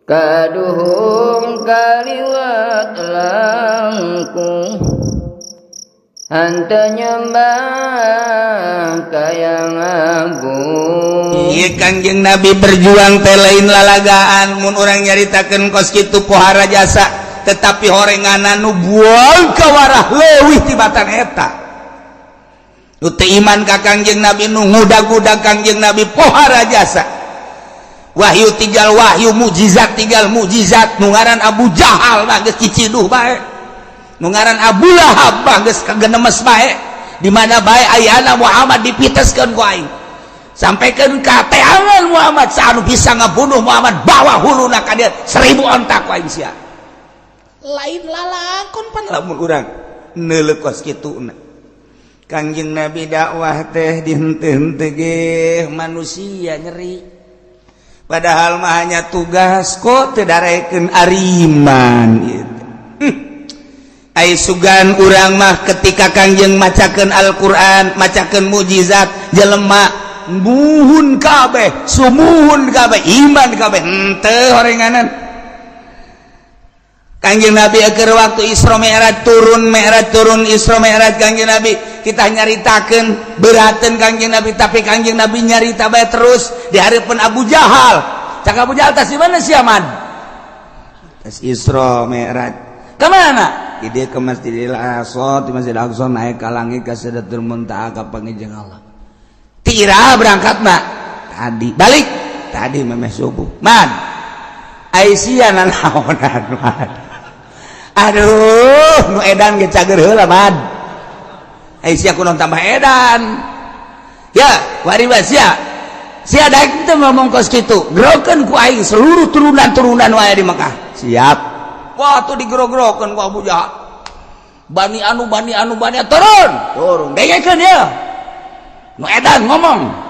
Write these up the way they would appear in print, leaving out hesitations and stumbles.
Kaduhung kaliwat langkung henteu nyembah ka Yang Agung. Iya, Kangjeng Nabi berjuang teh lain lalagaan. Mun urang nyaritakeun kos kitu pohara jasa, tetapi horenganan nu buang kawarah leuwih tibatan eta nu teu iman ka Kangjeng Nabi, nu ngudag-ngudag Kangjeng Nabi, pohara jasa. Wahyu tinggal wahyu, mukjizat tinggal mukjizat. Nu ngaran Abu Jahal mah geus ciciduh bae, nu ngaran Abu Lahab mah geus kagenemes bae. Di mana bae ayana Muhammad, dipiteskeun ku aing, sampaikan ka teangan Muhammad. Anu bisa ngabunuh Muhammad, bawa huluna ka dieu, 1000 onta ku aing sia. Lain lalakon pan lamun urang neuleuh kos kituna. Kangjeng Nabi dakwah teh dihenteu-henteu ge manusia nyeri, padahal mah hanya tugas kok teu darekeun ariman gitu. Ai sugan urang mah ketika Kangjeng macakeun Al-Qur'an, macakeun mukjizat, jelema muhun kabeh, sumuhun kabeh, iman kabeh. Henteu horenganan. Kangjeng Nabi keur waktu Isra Mi'raj turun, Mi'raj turun, Isra Mi'raj Kangjeng Nabi, kita nyaritakeun beraten Kangjeng Nabi, tapi Kangjeng Nabi nyarita bae terus di hareupeun Abu Jahal. Cak Abu Jahal, "Tas di mana sia, Man?" "Tas Isra Mi'raj." "Ke mana?" "Di dia ke Masjidil Aqsa, di Masjid Aqsa naik ke langit, ke Sidratul Muntaha, ka panggih Allah." "Tira berangkat, Mak?" "Tadi." "Balik?" "Tadi memeh subuh." "Man, Aisyah nanaonan, Man?" "Aduh, nu edan ge cager heula, Man. Aisyah kunaon tambah edan ya wari sia sia daek teu ngomong kos kitu, grokeun ku aing seluruh turunan-turunan wae di Mekah." "Siap." Wah, tuh digrog-grokeun ku Abu Jahal. Bani anu, bani anu, bani anu, turun turun, dengekeun ya, nu edan ngomong.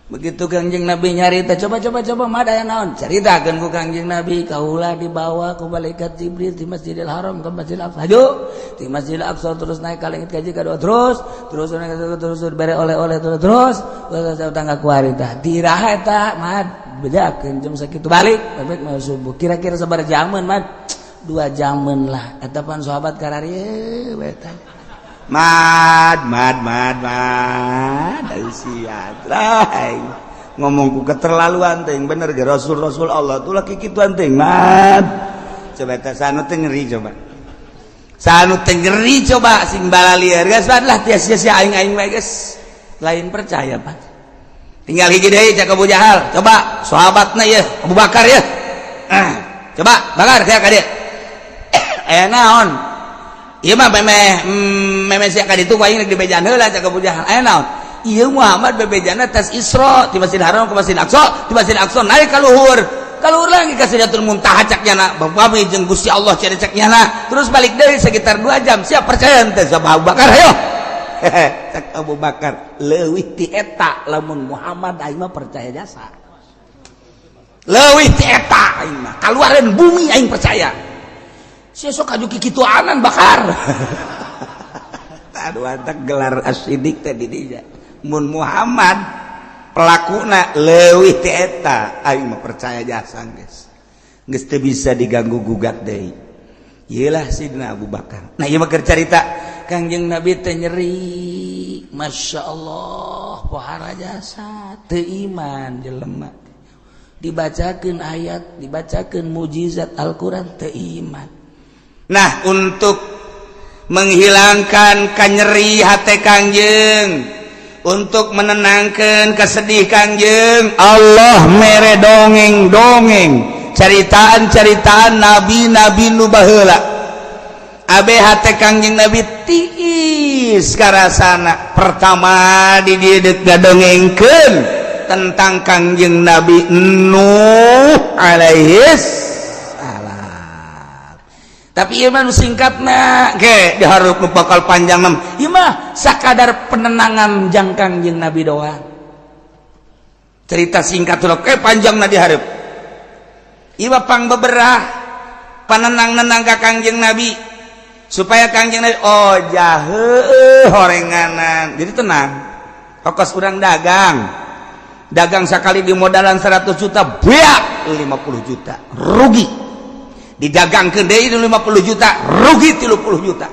Begitu Kangjeng Nabi nyarita, "Coba, coba, coba, mah aya naon?" Caritakeun ku Kangjeng Nabi, "Kaula dibawa ku malaikat Jibril di Masjidil Haram ke Masjidil Aqsa. Hajo di Masjidil Aqsa, terus naik ka langit kaji kadua, terus terus naik, terus bere oleh-oleh, terus terus terus tangga kuari. Tah diraha eta, Mad? Bejakeun jam sakitu balik, balik mau subuh. Kira-kira sabaraha jaman, Mad?" "2 jaman lah." Eta pan sahabat kararieu eta. "Mad, mad, mad, mad, sia ngomongku keterlaluan teh bener ge. Rasul, Rasul Allah tuh laki kituan teh, Mad." Coba teh sanu teh ngeri, coba sanu teh ngeri, coba sing balalieur geus lah tia sia aing aing bae geus lain percaya. Pak, tinggal hiji deui. Cak Abu Jahal, "Coba sahabatna ya, Abu Bakar ya. Ah, coba Bakar sia ka dieu, aya naon ieu mah?" Memeh memeh sia ka ditu ku aing rek dibejaan heula. Cak Abu Jahal, "Aya naon ieu Muhammad bebejana tas Isra ti Masjidil Haram ke Masjid Aqsa, di Masjid Aqsa naik ka luhur, ka luhur lagi ka Sidratul Muntaha, cak nyana bami jeung Gusti Allah cek cek nyana, terus balik deui sekitar 2 jam. Siap percaya henteu?" Sama Abu Bakar, "Ayo." Cak Abu Bakar, "Leuwih ti eta lamun Muhammad, aing mah percaya jasa. Leuwih ti eta aing mah kaluareun bumi aing percaya. Sia sok aju kikituanan, Bakar." Aduh, antak gelar as-Siddiq teh di dinya. Mun Muhammad pelakuna leuwih ti eta, aing mah percaya jasa geus. Geus teu bisa diganggu gugat deui. Iyalah Sidina Abu Bakar. Nah, ieu mah keur carita Kangjeng Nabi teh nyeri. Masya Allah, pohara jasa, teu iman jelema. Dibacakeun ayat, dibacakeun mujizat Al-Qur'an, teu iman. Nah, untuk menghilangkan kanyeri hati Kangjeng, untuk menenangkan kesedih Kangjeng, Allah mere dongeng-dongeng, ceritaan-ceritaan nabi-nabi nu baheula. Abe hate Kangjeng Nabi tiis karasana. Pertama di dieu dongengkeun tentang Kangjeng Nabi Nuh alaihis salam. Tapi ieu mah nu singkatna ge dihareup nu bakal panjang mah. Ieu mah sakadar penenangan jang Kangjeng Nabi doang. Cerita singkat tuh kayak panjang na dihareup. Ieu mah pang beberah panenang-nenang ka Kangjeng Nabi supaya Kangjeng Nabi, oh jahe horenganan, jadi tenang. Kos urang dagang. Dagang sakali di modalan 100 juta beak 50 juta rugi. Didagangkeun deui 50 juta rugi 30 juta.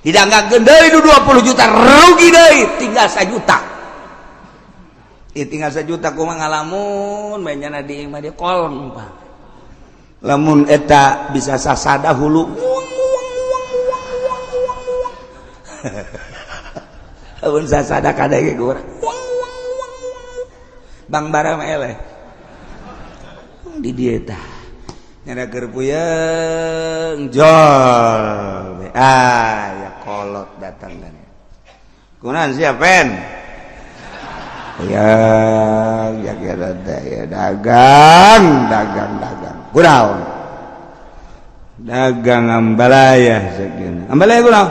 Didagangkeun deui 20 juta rugi deui tinggal 1 juta. Tinggal 1 juta kumaha ngalamun bae nyana di imah dia kolong Pak. Lamun eta bisa sasada hulu lamun sasada kadege urang Bang bara mah eleh di dieu tah nyana keur puyeng jol ah ya kolot datang dan kunaon sia pen ya ya ya dagang dagang dagang kunaon dagang ambalaya sakieu ambalaya kunaon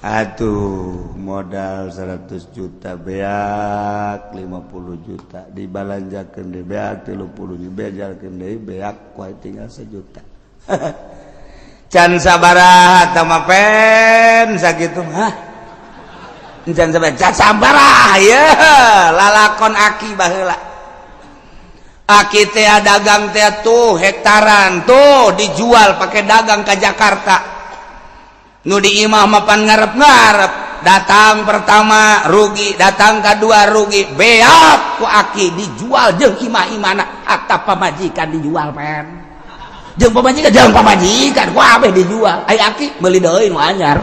atuh modal 100 juta beak 50 juta dibalanjakeun deui beak 30 juta bejalkeun deui beak kuai tinggal 1 juta can sabaraha tah mah pen sakitu mah can sabaraha can sabaraha ye lalakon aki baheula aki teh dagang teh tuh hektaran tuh dijual pakai dagang ke Jakarta nu di imah mapan ngarep-ngarep datang pertama rugi datang kedua rugi beak ku aki dijual jeung imah-imahna hatta pamajikan dijual pen jeung pamajikan ku abeh dijual ai aki meuli deui nu anyar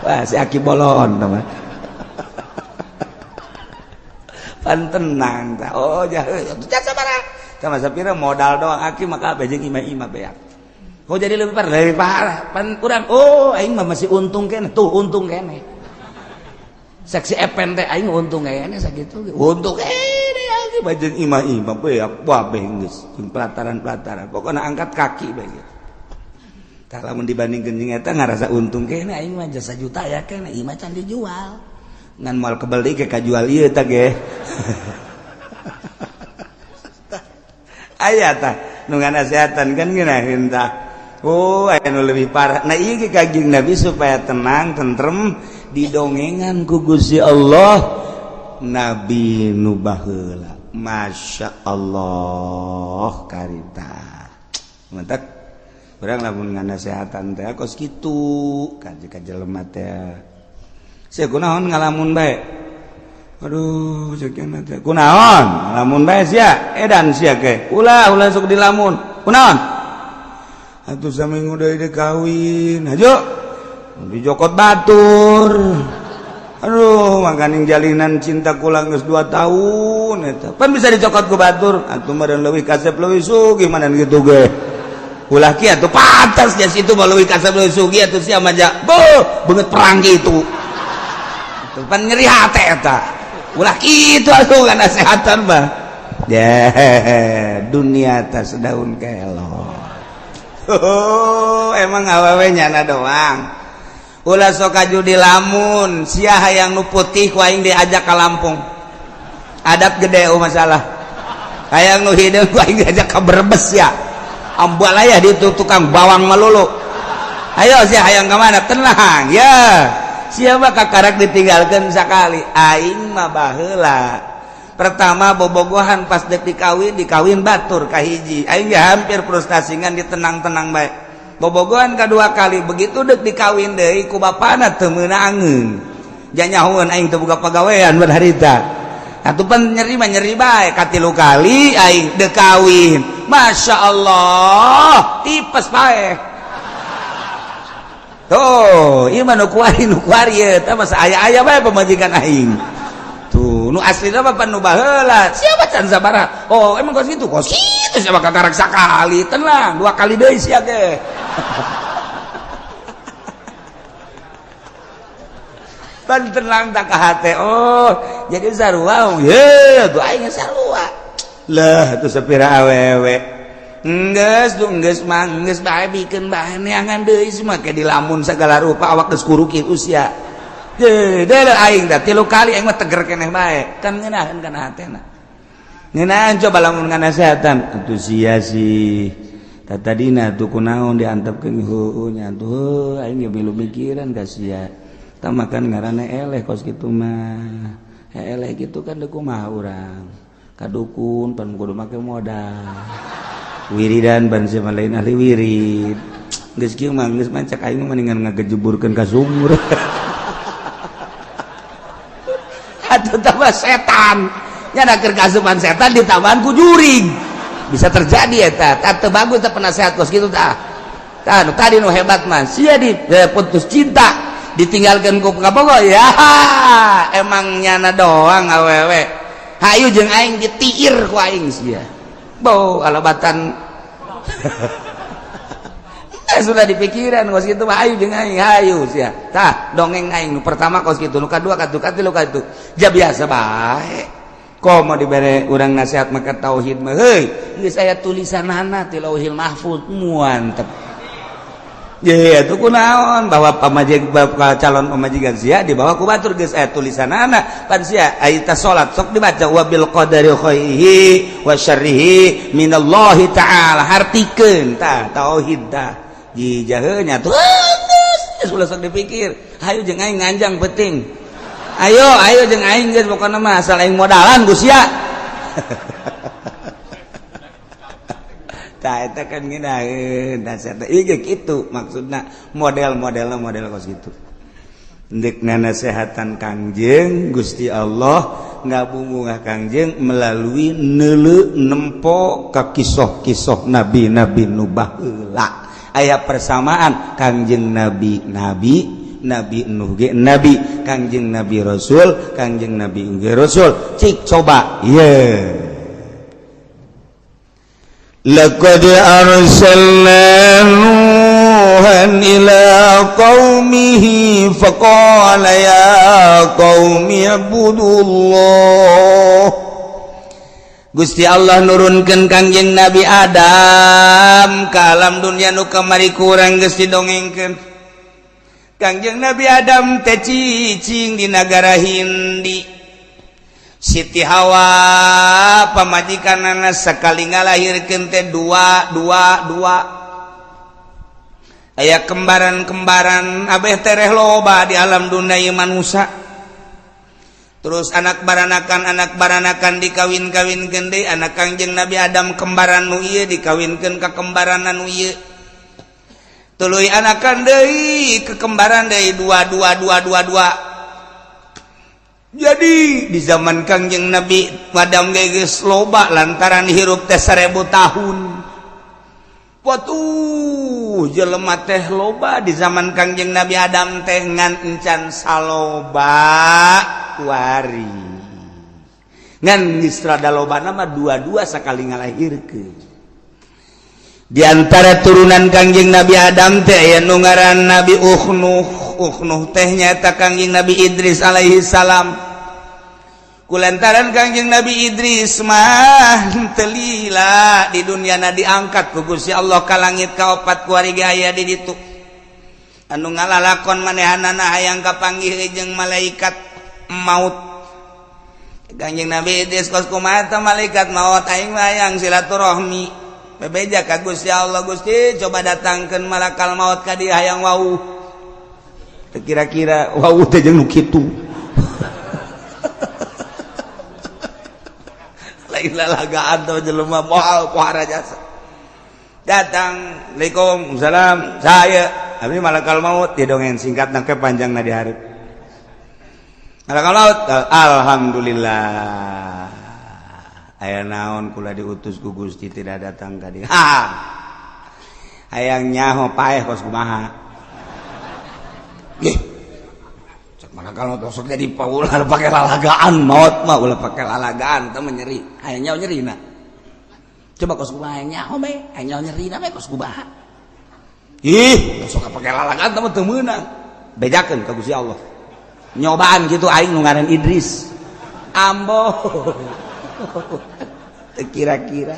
wah si aki bolon teman pan tenang tah oh jahe jasa sabaraha sama sapira modal doang aki maka abeh jeung imah-imah beak. Kok jadi lebih parah pan urang oh aing mah masih untung keneh tuh untung keneh saksi epen teh aing untung keneh sakitu untung keneh aki bajeng imah-imah beak kabeh geus jeung pelataran-pelataran pokona angkat kaki bae gitu tah lamun dibandingkeun jeung eta ngarasa untung keneh aing mah jasa juta ya keneh imah can dijual ngan moal kebel deui ke kajual ieu tah ge aya tah nu nganasehatan kan ngeunaheun tah. Oh, anu lebih parah. Nah, ieu ge Kanjeng Nabi supaya tenang, tentrem didongengan ku Gusti Allah Nabi nu baheula. Masya Allah karita. Mantak urang lamun nganasehatan teh kos kitu ka jelema teh. Sia kunaon ngalamun bae? Aduh, ceuk teh. Kunaon? Ngalamun bae sia? Edan sia ke. Ulah ulah sok dilamun. Kunaon? Atuh saminggu deui deui kawin hajo dijokot batur aduh makaning jalinan cinta kula geus 2 tahun eta pan bisa dicokot ku batur atuh meureun leuwih kasep leuwih sugih mana kitu ge ulah kieu atuh pantas nya situ mah leuwih kasep leuwih sugih atuh sia mah beuh beungeut perang kitu atuh pan nyeri hate eta ulah kitu atuh ngasehatan mah dunia atas daun kelor. Oh, emang awewe nyana doang. Ulah sok kaju di lamun, sia hayang nu putih ku aing diajak ka Lampung. Adat gede oh masalah. Hayang nu hideung ku aing diajak ka Brebes ya. Ambalaya di tukang bawang melulu. Ayo sia hayang ka mana? Tenang ya. Sia mah kakarak ditinggalkeun sakali. Aing mah baheula. Pertama bobogohan pas dek dikawin, dikawin batur kahiji. Aing ge hampir frustasi ngan ditenang-tenang bae. Bobogohan kedua kali begitu dek dikawin deui ku bapana teu meunangeun. Janyahoeun aing teu boga pagawean bar harita. Atuh pan nyeri mah nyeri bae katilu kali aing dek kawin. Masya Allah, tipes bae. Tuh, ieu mah nu kuari ieu tah masa aya-aya bae pamajikan aing. Tuh, nu aslina mah pan nu baheula. Siapa can sabaraha? Oh, emang kos kitu? Kos kitu siapa kakarak sakali. Tenang, 2 kali deui sia ge. Pan tenang tak ka hate. Oh, jadi sarua. Ye, tuh aing sarua. Lah, tuh sapira awewe. Enggeus, tuh enggeus mah enggeus bae bikeun bae neangan deui semua ke dilamun segala rupa awak geus kuruki usia. Deh aing dah 3 kali aing mah teger keneh bae kan ngeunaheun kana hatena ngeunaheun coba lamun nganasehatan atuh sia sih tatadina tuh kunaon diantepkeun heueuh nya atuh aing ge milu mikiran ka sia tah makan ngaranna eleh kos kitu mah Eleh gitu kan deuk kumaha urang. Ka dukun pan kudu make modal. Wiridan ban sia lain ahli wirid. Geus kieu mah geus mancak aing mah mendingan ngagejeburkeun ka sumur. Atuh tambah setan. Nya keur kasupan setan ditambahan ku jurig. Bisa terjadi eta. Teu bagus teh penasehat kos kitu tah. Tah nu tadi nu hebat mah sia di putus cinta ditinggalkeun ku kabogoh ya. Emang nyana doang awewe. Hayu jeung aing ditiir ku aing sia. Bau alabatan. Sudah dipikiran kos kitu mah hayu jeung aing hayu sia. Tah dongeng aing nu pertama kos kitu, nu kadua katu katilu katu. Ja biasa bae. Komo dibere urang nasihat maka tauhid mah heuy geus aya tulisanana ti Lauhil Mahfuz muantep. Ye atuh kunaon bahwa pamajig calon pamajikan sia dibawa ku batur geus aya tulisanana pan sia ari ta salat sok dibaca wabil qadari khairihi wa syarrihi minallahi ta'ala hartikeun tah tauhid tah jijaheunya tuh geus ulah sok dipikir hayu jeung aing nganjang penting ayo ayo jeung aing geus pokona mah asal aing modalan ku sia. Tah eta kan ngeunaheun nasihat ieu ge kitu maksudna model-modelna model kos kitu. Ndek nasehatan Kangjeng Gusti Allah ngabungah Kangjeng melalui neuleu nempo ka kisoh-kisoh nabi-nabi nu baheula. Aya persamaan Kangjeng Nabi nabi, Nabi Nuh ge nabi, Kangjeng Nabi Rasul, Kangjeng Nabi ge Rasul. Cik coba ye. Laqad arsalna Nuhan ila qaumihi faqala ya qaumi ibudullah. Gusti Allah nurunkeun Kangjeng Nabi Adam ka alam dunia nu kamari kurang geus didongengkeun. Kangjeng Nabi Adam teh cicing di nagara Hindi. Siti Hawa pamajikanana sakali ngalahirkeun teh 2 2 2. Aya kembaran-kembaran abeh tereh loba di alam dunia ieu manusa. Terus anak baranakan dikawin-kawinkeun deui anak Kangjeng Nabi Adam kembaran nu ieu dikawinkeun ka kembaran nu ieu. Tuluy anakan deui ke kembaran deui 2 2 2 2 2. Jadi di zaman Kangjeng Nabi Adam geus loba lantaran hirup teh 1000 tahun. Watuh jelema teh loba di zaman Kangjeng Nabi Adam teh ngan encan saloba kuari. Ngan geus rada lobana mah dua-dua sakali ngalahirkeun. Di antara turunan Kangjeng Nabi Adam teh aya nu ngaran Nabi Ukhnuh. Ukhnuh teh nyaeta Kangjeng Nabi Idris alaihi salam. Kulantaran Kangjeng Nabi Idris mah teu lila di dunia na diangkat ku Gusti Allah ka langit kaopat kuari ge aya di ditu. Anu ngalalakon manehanana hayang kapanggih jeung malaikat maut. Kangjeng Nabi Idris kos kumaha teh malaikat maut aing mah hayang silaturahmi. Bebeja ka Gusti Allah, Gusti coba datangkeun malakal maut ka dieu hayang wau. Teu kira-kira wau teh jeung nu kitu. Lain lalagaan teh jelema moal pohara jasa. Datang, Assalamualaikum, salam, saya abdi malakal maut didongeng singkat nangke panjangna di hareup. Malakal maut, alhamdulillah. Aya naon kula diutus ku Gusti tidak datang ka dieu. Hayang nyaho paeh kos kumaha. Ih. Cek malakal maut sok jadi paulah pake lalagaan maut mah ulah pake lalagaan teh nyeri. Hayang nyaho nyerina. Coba kos kumaha nyaho bae, hayang nyaho nyerina bae kos kumaha. Ih, sok pake lalagaan teh teu meunang. Bejakeun ka Gusti Allah. Nyobaan kitu aing nu ngaran Idris. Ambo. Kira-kira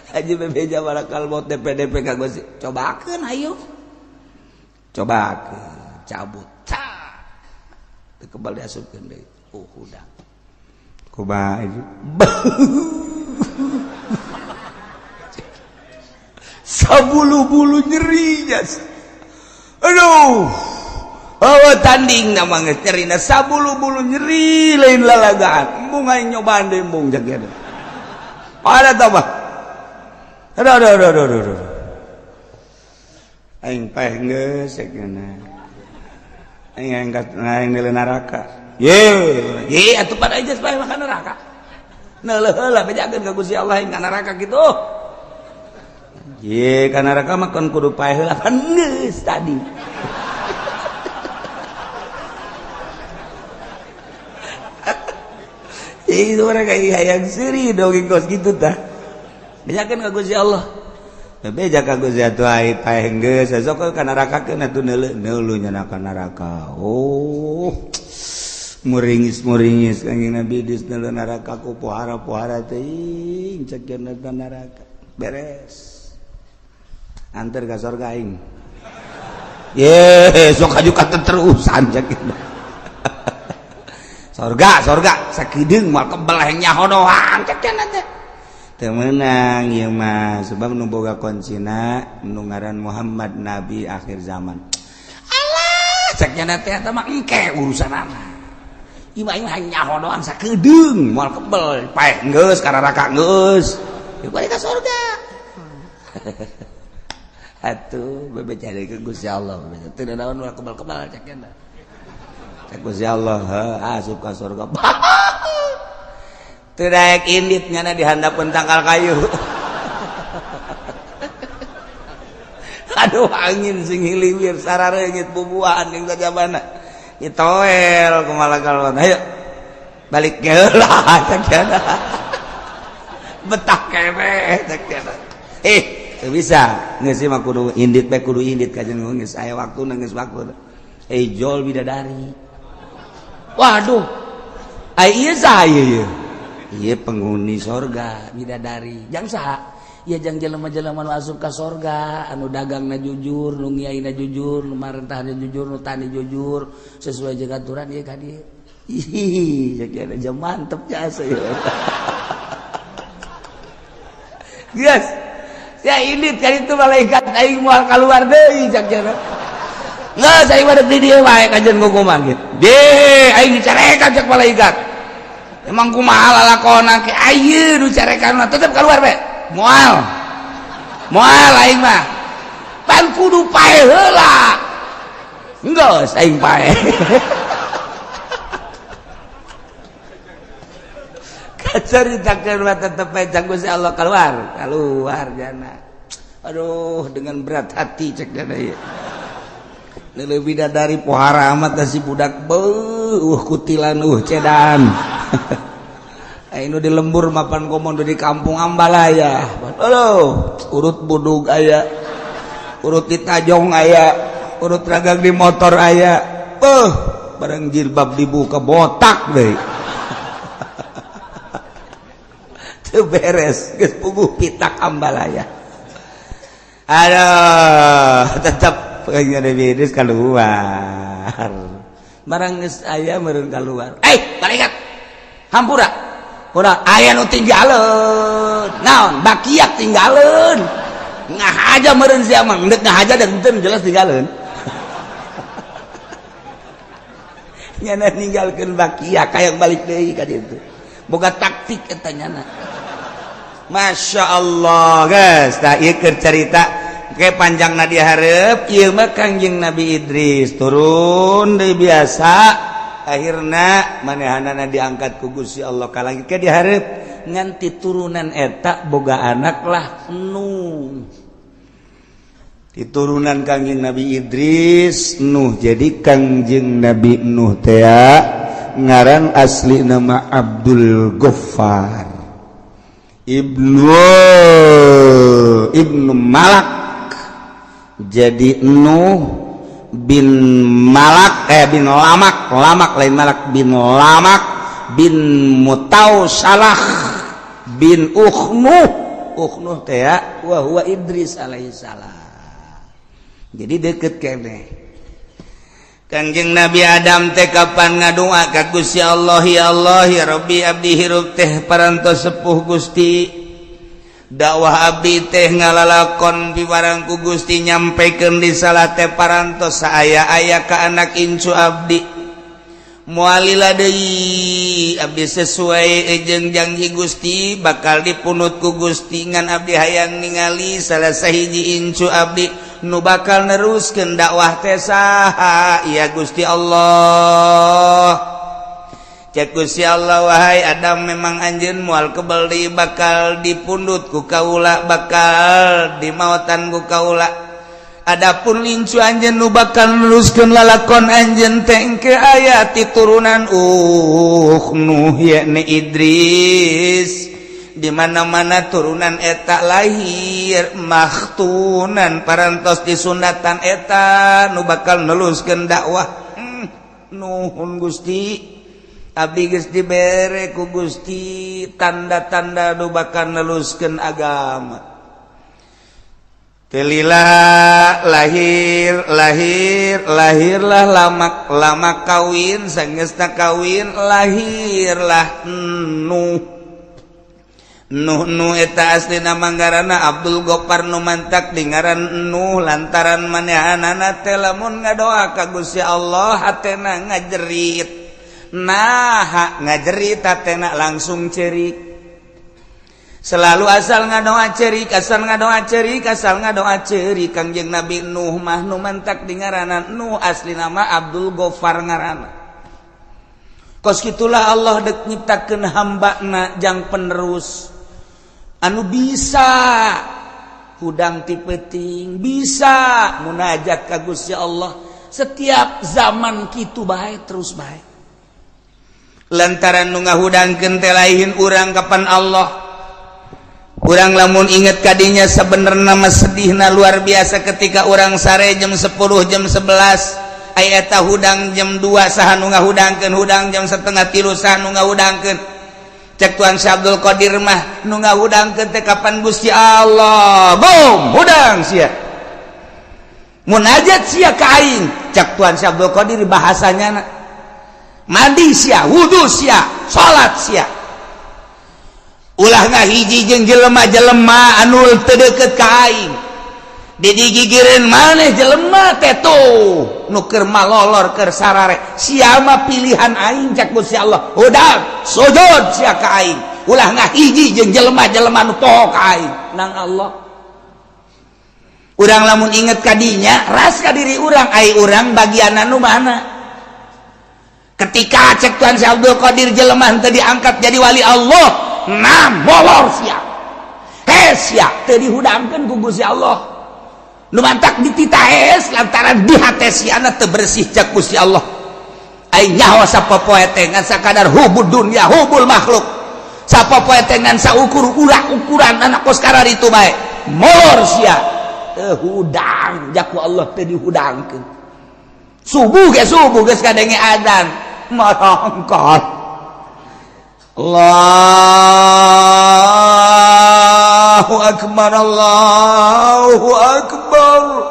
aja bebeja barakal maut DPDP ka Gusti. Cobakeun ayo. Cobakeun, cabut. Teu kebal diasupkeun deui. Oh, udah. Kumaha itu? Sabulu-bulu nyeri jas. Aduh. Awas Tanding nama geus nyerina sabulu-bulu nyeri lain lalagaan. Embung aing nyobaan deui embung cek kieu. Ada tambah. Aduh aduh aduh aduh aduh. Aing paeh geus cek kieu. Aing angkat aing neuleuh neraka. Ye, ye atuh pada aja paeh mah ka neraka. Neuleuh heula bejakeun ka Gusti Allah aing ka neraka kitu. Ye, ka neraka mah kan kudu paeh heula pan geus tadi. Itu mereka hayang seuri dongeng kos kitu tah. Bejakeun ka Gusti Allah. Beja ka Gusti atuh aing paeh geus sok ka neraka keun atuh neuleuh neuleuh nya ka neraka. Oh. Muringis-muringis Kangjeng Nabi Idris neuleuh neraka ku pohara-pohara teuing cek cenah neraka. Beres. Anter ka sorga aing. Ye, sok aju katerusan cek kitu. Sorga, sorga sakideung moal kebel hayang nyaho doang cek cenah teh. Teu meunang ieu mah sebab nu boga kuncina nu ngaran Muhammad nabi akhir zaman. Alah, cek cenah teh eta mah engke urusanana. Ieu mah aing hayang nyaho doang sakedeung moal kebel paeh geus ka neraka geus. Ieu balik ka sorga. Atuh bebe cari ke Gusti Allah teu naon moal kebel-kebel cek cenah. Cek Gusti Allah asup ka surga. Teu daek indit nyana di handapeun tangkal kayu. Aduh angin sing hiliwir sarareungit bubuahan jeung sajabana. Ditoel kumaha kalon. Ayo balik heula cek cenah. Betah keneh cek cenah. Teu bisa geus mah kudu indit bae kudu indit kajen geus aya waktuna geus waktu. Jol bidadari. Waduh. Ai ieu saha ieu? Ieu penghuni sorga bidadari. Jang saha? Ieu jang jelema-jelema nu asup ka sorga, anu dagangna jujur, nu ngiaina jujur, nu marentahna jujur, nu tani jujur, sesuai jeung aturan ieu ka dieu. Ih, cek aja mantep jasa ieu. Geus. Ya ini kan itu malaikat aing moal kaluar deui cek cenah. Geus aing mah di dieu wae kajen hukuman gitu. Deh, aing dicarekan cek malaikat. Emang kumaha lalakona ke ayeuna nu carekan mah tetep keluar bae. Moal. Moal aing mah. Pan kudu paeh heula. Geus aing paeh. Kacaritakeun mah tetep bae cek Gusti Allah keluar, keluar jana. Aduh, dengan berat hati cek jana ieu. Leuleum bidadari pohara amat si budak beuh kutilan cedan. Aing nu di lembur mapan komodo di kampung Ambalaya. Aduh, urut budug aya. Urut di tajong aya, urut ragang di motor aya. Beuh, bareng jilbab dibuka botak deui. Teu beres, geus puguh pitak Ambalaya. Aduh, tetep kayaknya Nabi Idris keluar. Barang geus aya meureun keluar. Eh, malaikat. Hampura. Udah aya nu tinggaleun. Naon? Bakiak tinggaleun. Ngahaja meureun sia mah, endek ngahaja dan henteu jelas tinggaleun. Nyana ninggalkeun bakiak hayang balik deui ka ditu. Boga taktik eta nyana. Masya Allah, guys. Tah ieu keur carita ke panjangna dihareup ieu mah Kangjeng Nabi Idris turun deui biasa akhirna manehanana diangkat ku Gusti Allah ka langit ke dihareup nganti turunan eta boga anak lah Nuh. Diturunan Kangjeng Nabi Idris Nuh. Jadi Kangjeng Nabi Nuh teh ngaran asli nama Abdul Ghaffar Ibnu Malak. Jadi Nuh bin Malak bin Lamak, Lamak lain Malak, bin Lamak bin Mutausalah bin Ukhnuh. Ukhnuh teh wa huwa Idris alaihissalam. Jadi deket keneh. Kangjeng Nabi Adam teh kapan ngadua ka Gusti Allah, ya Allah ya Rabbi abdi hirup teh parantos sepuh Gusti. Dakwah abdi teh ngalalakon piwarang ku Gusti, nyampaikan risalah teh parantos saaya-aya ka anak incu abdi. Moal lila deui, abdi sesuai jeung janji Gusti, bakal dipundut ku Gusti. Ngan abdi hayang ningali salah sahiji incu abdi nu bakal neruskeun dakwah teh saha ya, Gusti Allah? Cek Gusti Allah, wahai Adam, memang anjeun moal kebel deui, bakal dipundut ku kaula, bakal dimaotan ku kaula. Adapun incu anjeun nu bakal neruskeun lalakon anjeun teh engke aya ti turunan Nuh, yakni Idris. Di mana-mana turunan eta lahir makhtunan, parantos disunatan, eta nu bakal neruskeun dakwah. Nuhun Gusti, abdi geus dibere ku Gusti tanda-tanda nu bakal neruskeun agama. Teu lila lahir lahir lahirlah Lamak. Lamak kawin, sangesna kawin lahirlah Nuh. Nuh Nuh eta asli nama ngaranna Abdul Gopar, nu mantak dingaran Nuh lantaran manehanana teh lamun ngadoa ka Gusti Allah hatena ngajerit. Nah, ngajerit hatena langsung cerik selalu, asal ngadoa cerik, asal ngadoa cerik, asal ngadoa cerik. Kangjeng Nabi Nuh mah nu mantak dingaranan Nuh, asli nama Abdul Gofar ngaranna. Kos gitulah Allah dek nyiptakeun hambana jang penerus anu bisa hudang ti peuting, bisa munajat ka Gusti Allah setiap zaman, kitu bae terus bae. Lantaran nu ngahudangkeun teh lain urang, kapan Allah. Urang lamun inget kadinya sebenarnya mah sedihna luar biasa. Ketika urang sare jam 10, jam 11, aya eta hudang jam 2, saha nu ngahudangkeun? Hudang jam 2.30, saha nu ngahudangkeun? Cek Tuan Syekh Abdul Qadir mah, nu ngahudangkeun teh kapan Gusti Allah. Bom hudang sia, munajat sia ka aing, cek Tuan Syekh Abdul Qadir bahasanya. Mandi sia, wudu sia, salat sia, ulah ngahiji jeung jelema-jelema anu teu deukeut ka aing. Digigireun maneh jelema teh tuh nu keur malolor, keur sarare, sia mah pilihan aing, cek Gusti Allah. Hudang sujud sia ka aing, ulah ngahiji jeung jelema-jelema nu poho ka aing nang Allah. Urang lamun inget kadinya ras ka diri urang, ai urang bagian anu mana? Ketika cek Tuhan Syekh Abdul Qadir, jelema teu diangkat jadi wali Allah, nah molor sia, he sia teu dihudangkeun ku Gusti Allah. Nu mantak dititah hees lantaran di hate siana teu bersih, cek Gusti Allah. Ai nyaho sapopoe teh ngan sakadar hubud dunya, hubul makhluk, sapopoe teh ngan saukur urak ukuran anak kos itu bae. Molor sia, teu hudang jaku Allah, teu dihudangkeun. Subuh ge, subuh geus kadenge adzan marangkat, Allahu akbar, Allahu akbar,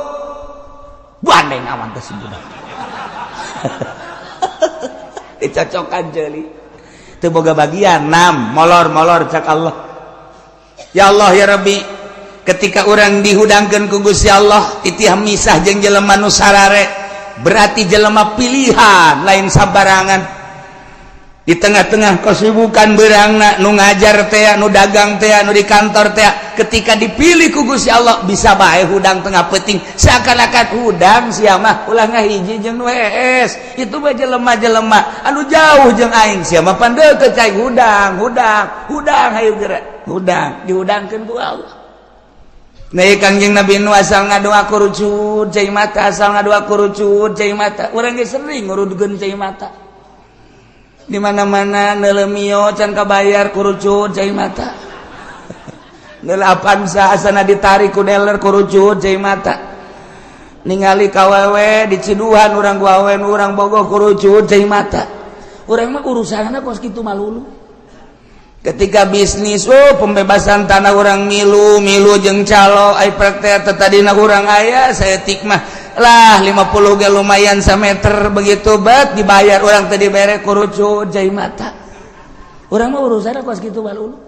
bandeng awan teh si budak dicocokan jeli teu boga bagian. Nam molor molor, cak Allah. Ya Allah ya Rabbi, ketika orang dihudangkeun ku Gusti Allah titih misah jeung jelema nu sarare, berarti jelema pilihan, lain sabarangan. Di tengah-tengah kesibukan berangna, nu ngajar teh, nu dagang teh, nu di kantor teh, ketika dipilih ku Gusti Allah bisa bae hudang tengah peuting, seakan-akan hudang sia mah ulah ngahiji jeung nu hees, itu mah jelema-jelema anu jauh jeung aing, sia mah pan deukeut cai. Hudang hudang hudang, hayu geura hudang, dihudangkeun ku Allah. Nah, Kangjeng Nabi nu asal ngadoa kurucut cai mata, asal ngadoa kurucut cai mata. Urang ge sering ngurudkeun cai mata. Di mana-mana nelemio can kabayar, kurucut cai mata. Neule Avanza asana ditarik ku dealer, kurucut cai mata. Ningali kawewe di ciduhan urang, awewe urang bogoh, kurucut cai mata. Urang mah urusanna kos kitu malulu. Ketika bisnis, oh, pembebasan tanah orang milu milu jeung calo, ai praktek tadina urang aya saeutik mah lah, 50 ge lumayan sameter. Begitu bet dibayar orang tadi bere, kurucut cai mata. Urang mah urusanna kos kitu malulu.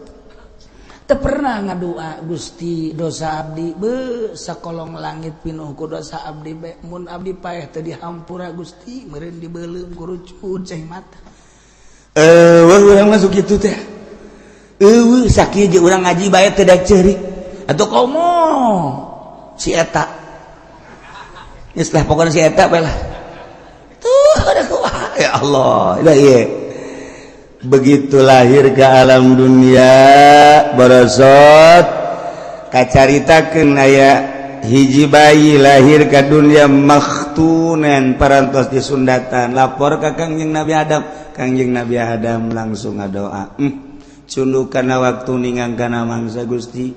Teu pernah ngadua Gusti dosa abdi be sakolong langit pinuh ku dosa abdi be mun abdi paeh teu dihampura Gusti meureun dibeuleum ku rucut cai mata. Eueuh urang masuk kitu teh. Eueuh sakieu jeung urang ngaji bae teu daek ceurik. Atuh komo si eta. Geus lah pokona si eta bae lah. Tuh ada kumaha ya Allah. Dah ieu. Begitu lahir ke alam dunia borosot kacaritakeun aya hiji bayi lahir ke dunia makhtunan parantos disundatan lapor ka Kangjeng Nabi Adam. Kangjeng Nabi Adam langsung ngadoa, cunduk kana waktu ningang kana mangsa Gusti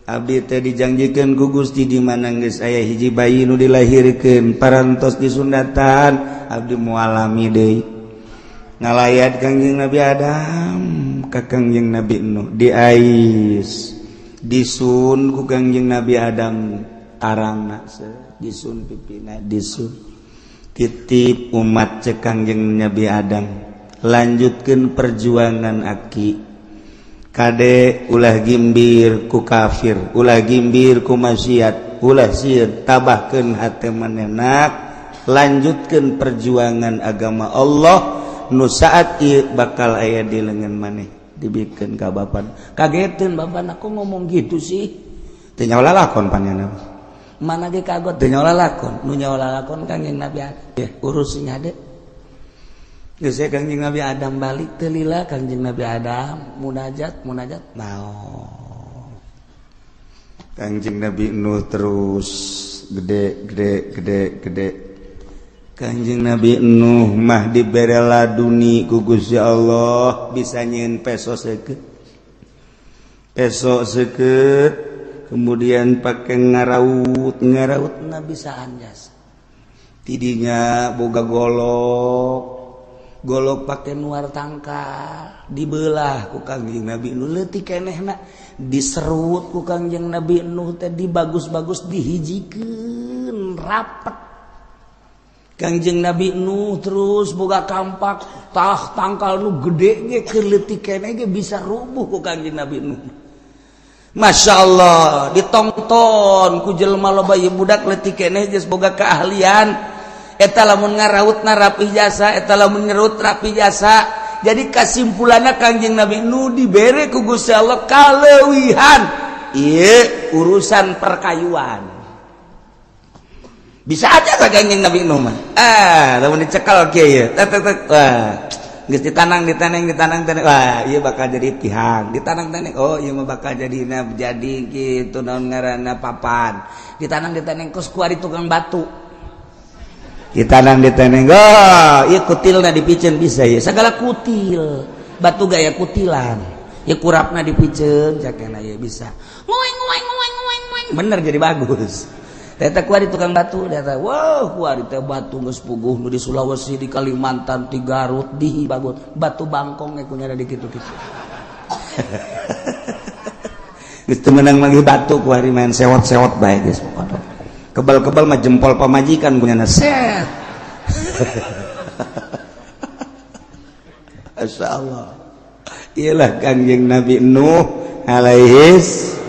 abdi teh dijanjikeun ku Gusti di mana geus aya hiji bayi nu dilahirkeun parantos disundatan abdi moal lami deui. Ngalayat Kangjeng Nabi Adam ka Kangjeng Nabi Nuh, diais disun ku Kangjeng Nabi Adam tarangna, disun pipina, disun titip umat. Cek Kangjeng Nabi Adam, lanjutkan perjuangan aki kade, ulah gimbir ku kafir, ulah gimbir ku maksiat, ulah sieun, tabahkeun hate manenak, lanjutkan perjuangan agama Allah nu saat ieu bakal aya di lengan maneh. Dibikeun ka bapak, kageteun bapak, aku ngomong gitu sih. Teu nyaho lalakon panjana mana ge kagot, teu nyaho lalakon. Nu nyaho lalakon Kangjeng Nabi Adam ya, urus nya de. Geus Kangjeng Nabi Adam balik teu lila Kangjeng Nabi Adam munajat munajat naon. Kangjeng Nabi Nuh terus gede gede gede gede. Kanjeng Nabi Nuh mah dibere laduni ku Gusti Allah, bisa nyieun peso seukeut, peso seukeut, kemudian pakai ngaraut ngaraut na bisa anjas tidinya boga golok golok pakai nuar tangkal, dibelah ku Kangjeng Nabi Nuh leutik kenehna, diserut ku Kangjeng Nabi Nuh teh dibagus-bagus, dihijikeun rapet. Kangjeng Nabi Nuh terus boga kampak tah tangkal nu gede ge keur leutik keneh ge bisa rubuh ku Kangjeng Nabi Nuh. Masya Allah, ditonton ku jelema loba, ieu budak leutik keneh geus boga keahlian eta, lamun ngarautna rapih jasa, eta lamun ngerut rapih jasa. Jadi kasimpulanna Kangjeng Nabi Nuh dibere ku Gusti Allah kaleuwihan ieu urusan perkayuan. Bisa aja ka Kangjeng Nabi Nuh mah, ah lamun dicekal kieu ye tek tek tek, wah geus ditanang ditaneng ditanang taneng, wah ieu bakal jadi tihang, ditanang taneng, oh ieu mah bakal jadi jadi kitu naon ngaranna papan, ditanang ditaneng kos kuari tukang batu, ditanang ditaneng, oh ieu kutilna dipiceun bisa ya segala kutil batu gaya kutilan ya kurapna dipiceun cakena ya bisa ngoeng ngoeng ngoeng ngoeng ngoeng bener jadi bagus. Eta kuari tukang batu, eta wow kuari teh batu geus puguh nu di Sulawesi, di Kalimantan, di Garut, di bagus batu bangkong ge kunyana di kitu-kitu. Geus teu meunang manggih batu kuari main sewot-sewot bae geus pokona. Kebal-kebal mah jempol pamajikan kunyana set. Masya Allah. Iyalah Kangjeng Nabi Nuh alaihis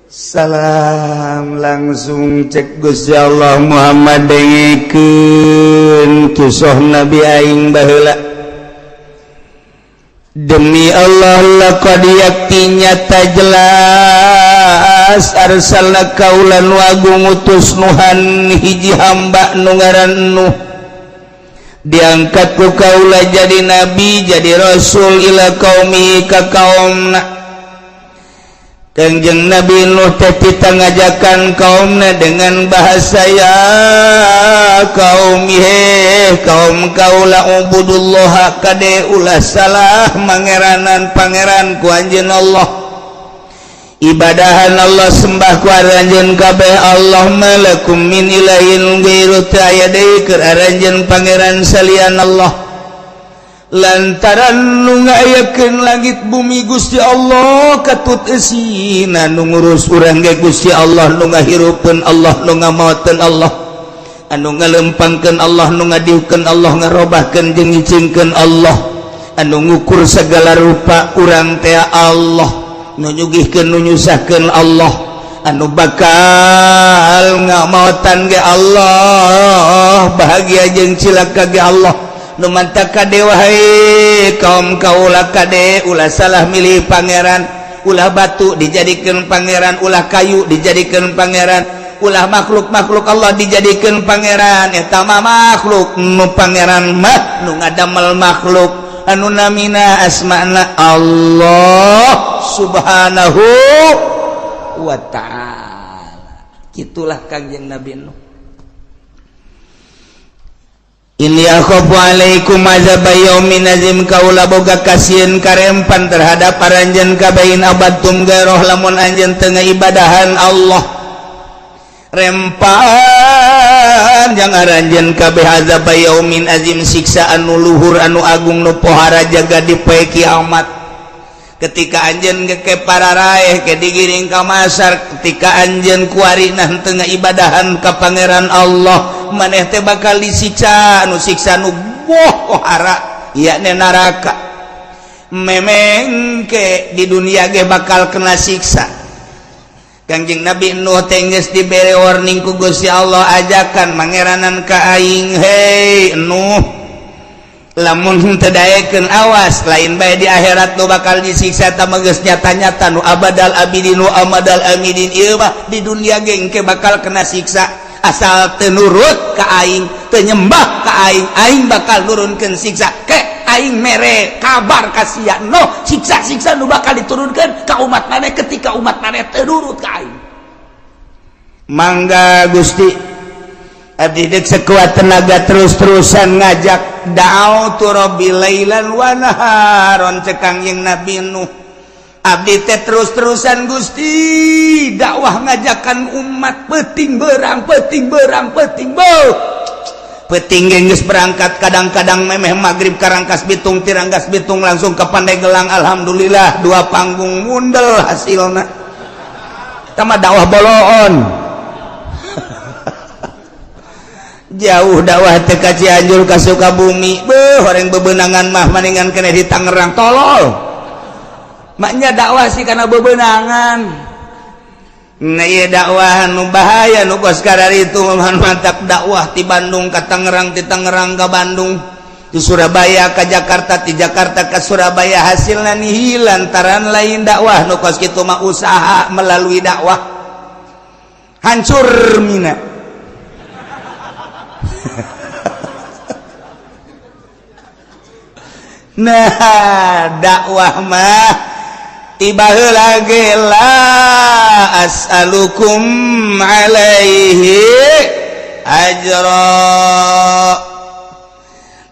salam. Langsung cek Gusti Allah, Muhammad, dengekeun kisah Nabi aing baheula. Demi Allah, laqad yakti nyata jelas arsalna kaula nu agung utus Nuhan hiji hamba nu ngaran Nuh, diangkat ku kaula jadi nabi, jadi rasul, ila qaumi ka kaumna. Kangjeng Nabi Nuh teh tita ngajakan kaumna dengan bahasa, ya kaum, he kaum kaula, ubudullah, kade ulah salah mangeranan pangeran ku anjeun Allah, ibadahan Allah, sembah ku aranjeun kabeh Allah. Malakum min ilahin ghairu, teu aya deui keur aranjeun pangeran salian Allah, lantaran nu ngayakeun langit bumi Gusti Allah katut eusina, nu ngurus urang ge Gusti Allah, nu ngahirupeun Allah, nu ngamaoteun Allah, anu ngalempangkeun Allah, nu ngadiukeun Allah, ngarobahkeun jeung ngicingkeun Allah, anu ngukur segala rupa urang teh Allah. Nu nyugihkeun nu nyusahkeun Allah, anu bakal ngamautan ge Allah, bahagia jeung cilaka ge Allah. Nu mantak kade wahai kaum kaula kade ulah salah milih pangeran, ulah batu dijadikan pangeran, ulah kayu dijadikan pangeran, ulah makhluk-makhluk Allah dijadikan pangeran. Eta mah makhluk, nu pangeran mah nu ngadamel makhluk anu namina asmana Allah Subhanahu wa ta'ala. Itulah Kangjeng Nabi Nuh. Inni akhafu alaikum azaba yaumin azim, kaula boga kasieun karempan terhadap aranjeun kabeh in abadtum gairah lamun anjeun teu ngibadahan Allah. Rempan jang aranjeun kabeh azaba yaumin azim, siksa anu luhur anu agung nu pohara jaga di poe kiamat. Ketika anjeun ke pararaeh ke digiring ka masar, ketika anjeun kuarina teu ngibadahan ka pangeran Allah, maneh teh bakal disiksa anu siksa nu pohara yakni neraka. Memengke di dunia ge bakal kena siksa. Kangjeng Nabi Nuh teh geus dibere warning ku Gusti Allah, ajakan mangeranan ka aing, hei Nuh, lamun teu daekeun awas lain bae di akhirat nu bakal disiksa, ta geus nyata-nyata nu abadal abidin wa amadal amidin, ieu mah di dunia ge engke bakal kena siksa. Asal teu nurut ka aing, teu nyembah ka aing, aing bakal nurunkeun siksa. Ke aing mere kabar ka sia no siksa-siksa nu bakal diturunkeun ka umat maneh ketika umat maneh teu nurut ka aing. Mangga Gusti, abdi deuk sekuat tenaga terus-terusan ngajak da'autu rabbi lailan wa naharon, cek Kangjeng Nabi Nuh. Abdi teh terus-terusan Gusti dakwah ngajakan umat peuting berang peuting berang peuting beuh peuting geus berangkat, kadang-kadang memeh maghrib karangkas bitung tirangkas bitung langsung ke Pandeglang, alhamdulillah dua panggung mundel hasilna. Tama dakwah boloon. Jauh dakwah teh ka Cianjur ka Sukabumi, beuh horeng bebenangan mah maningan kene di Tangerang tolol. Maknya dakwah sih karena bebenangan. Nah iya dakwah nu bahaya nu kos itu mantap dakwah di Bandung ke Tangerang, di Tangerang ke Bandung, di Surabaya ke Jakarta, di Jakarta ke Surabaya, hasilnya nihil lantaran lain dakwah nu kos kitu mah usaha melalui dakwah hancur mina. Nah dakwah mah tiba heula ge la as'alukum alaihi ajra,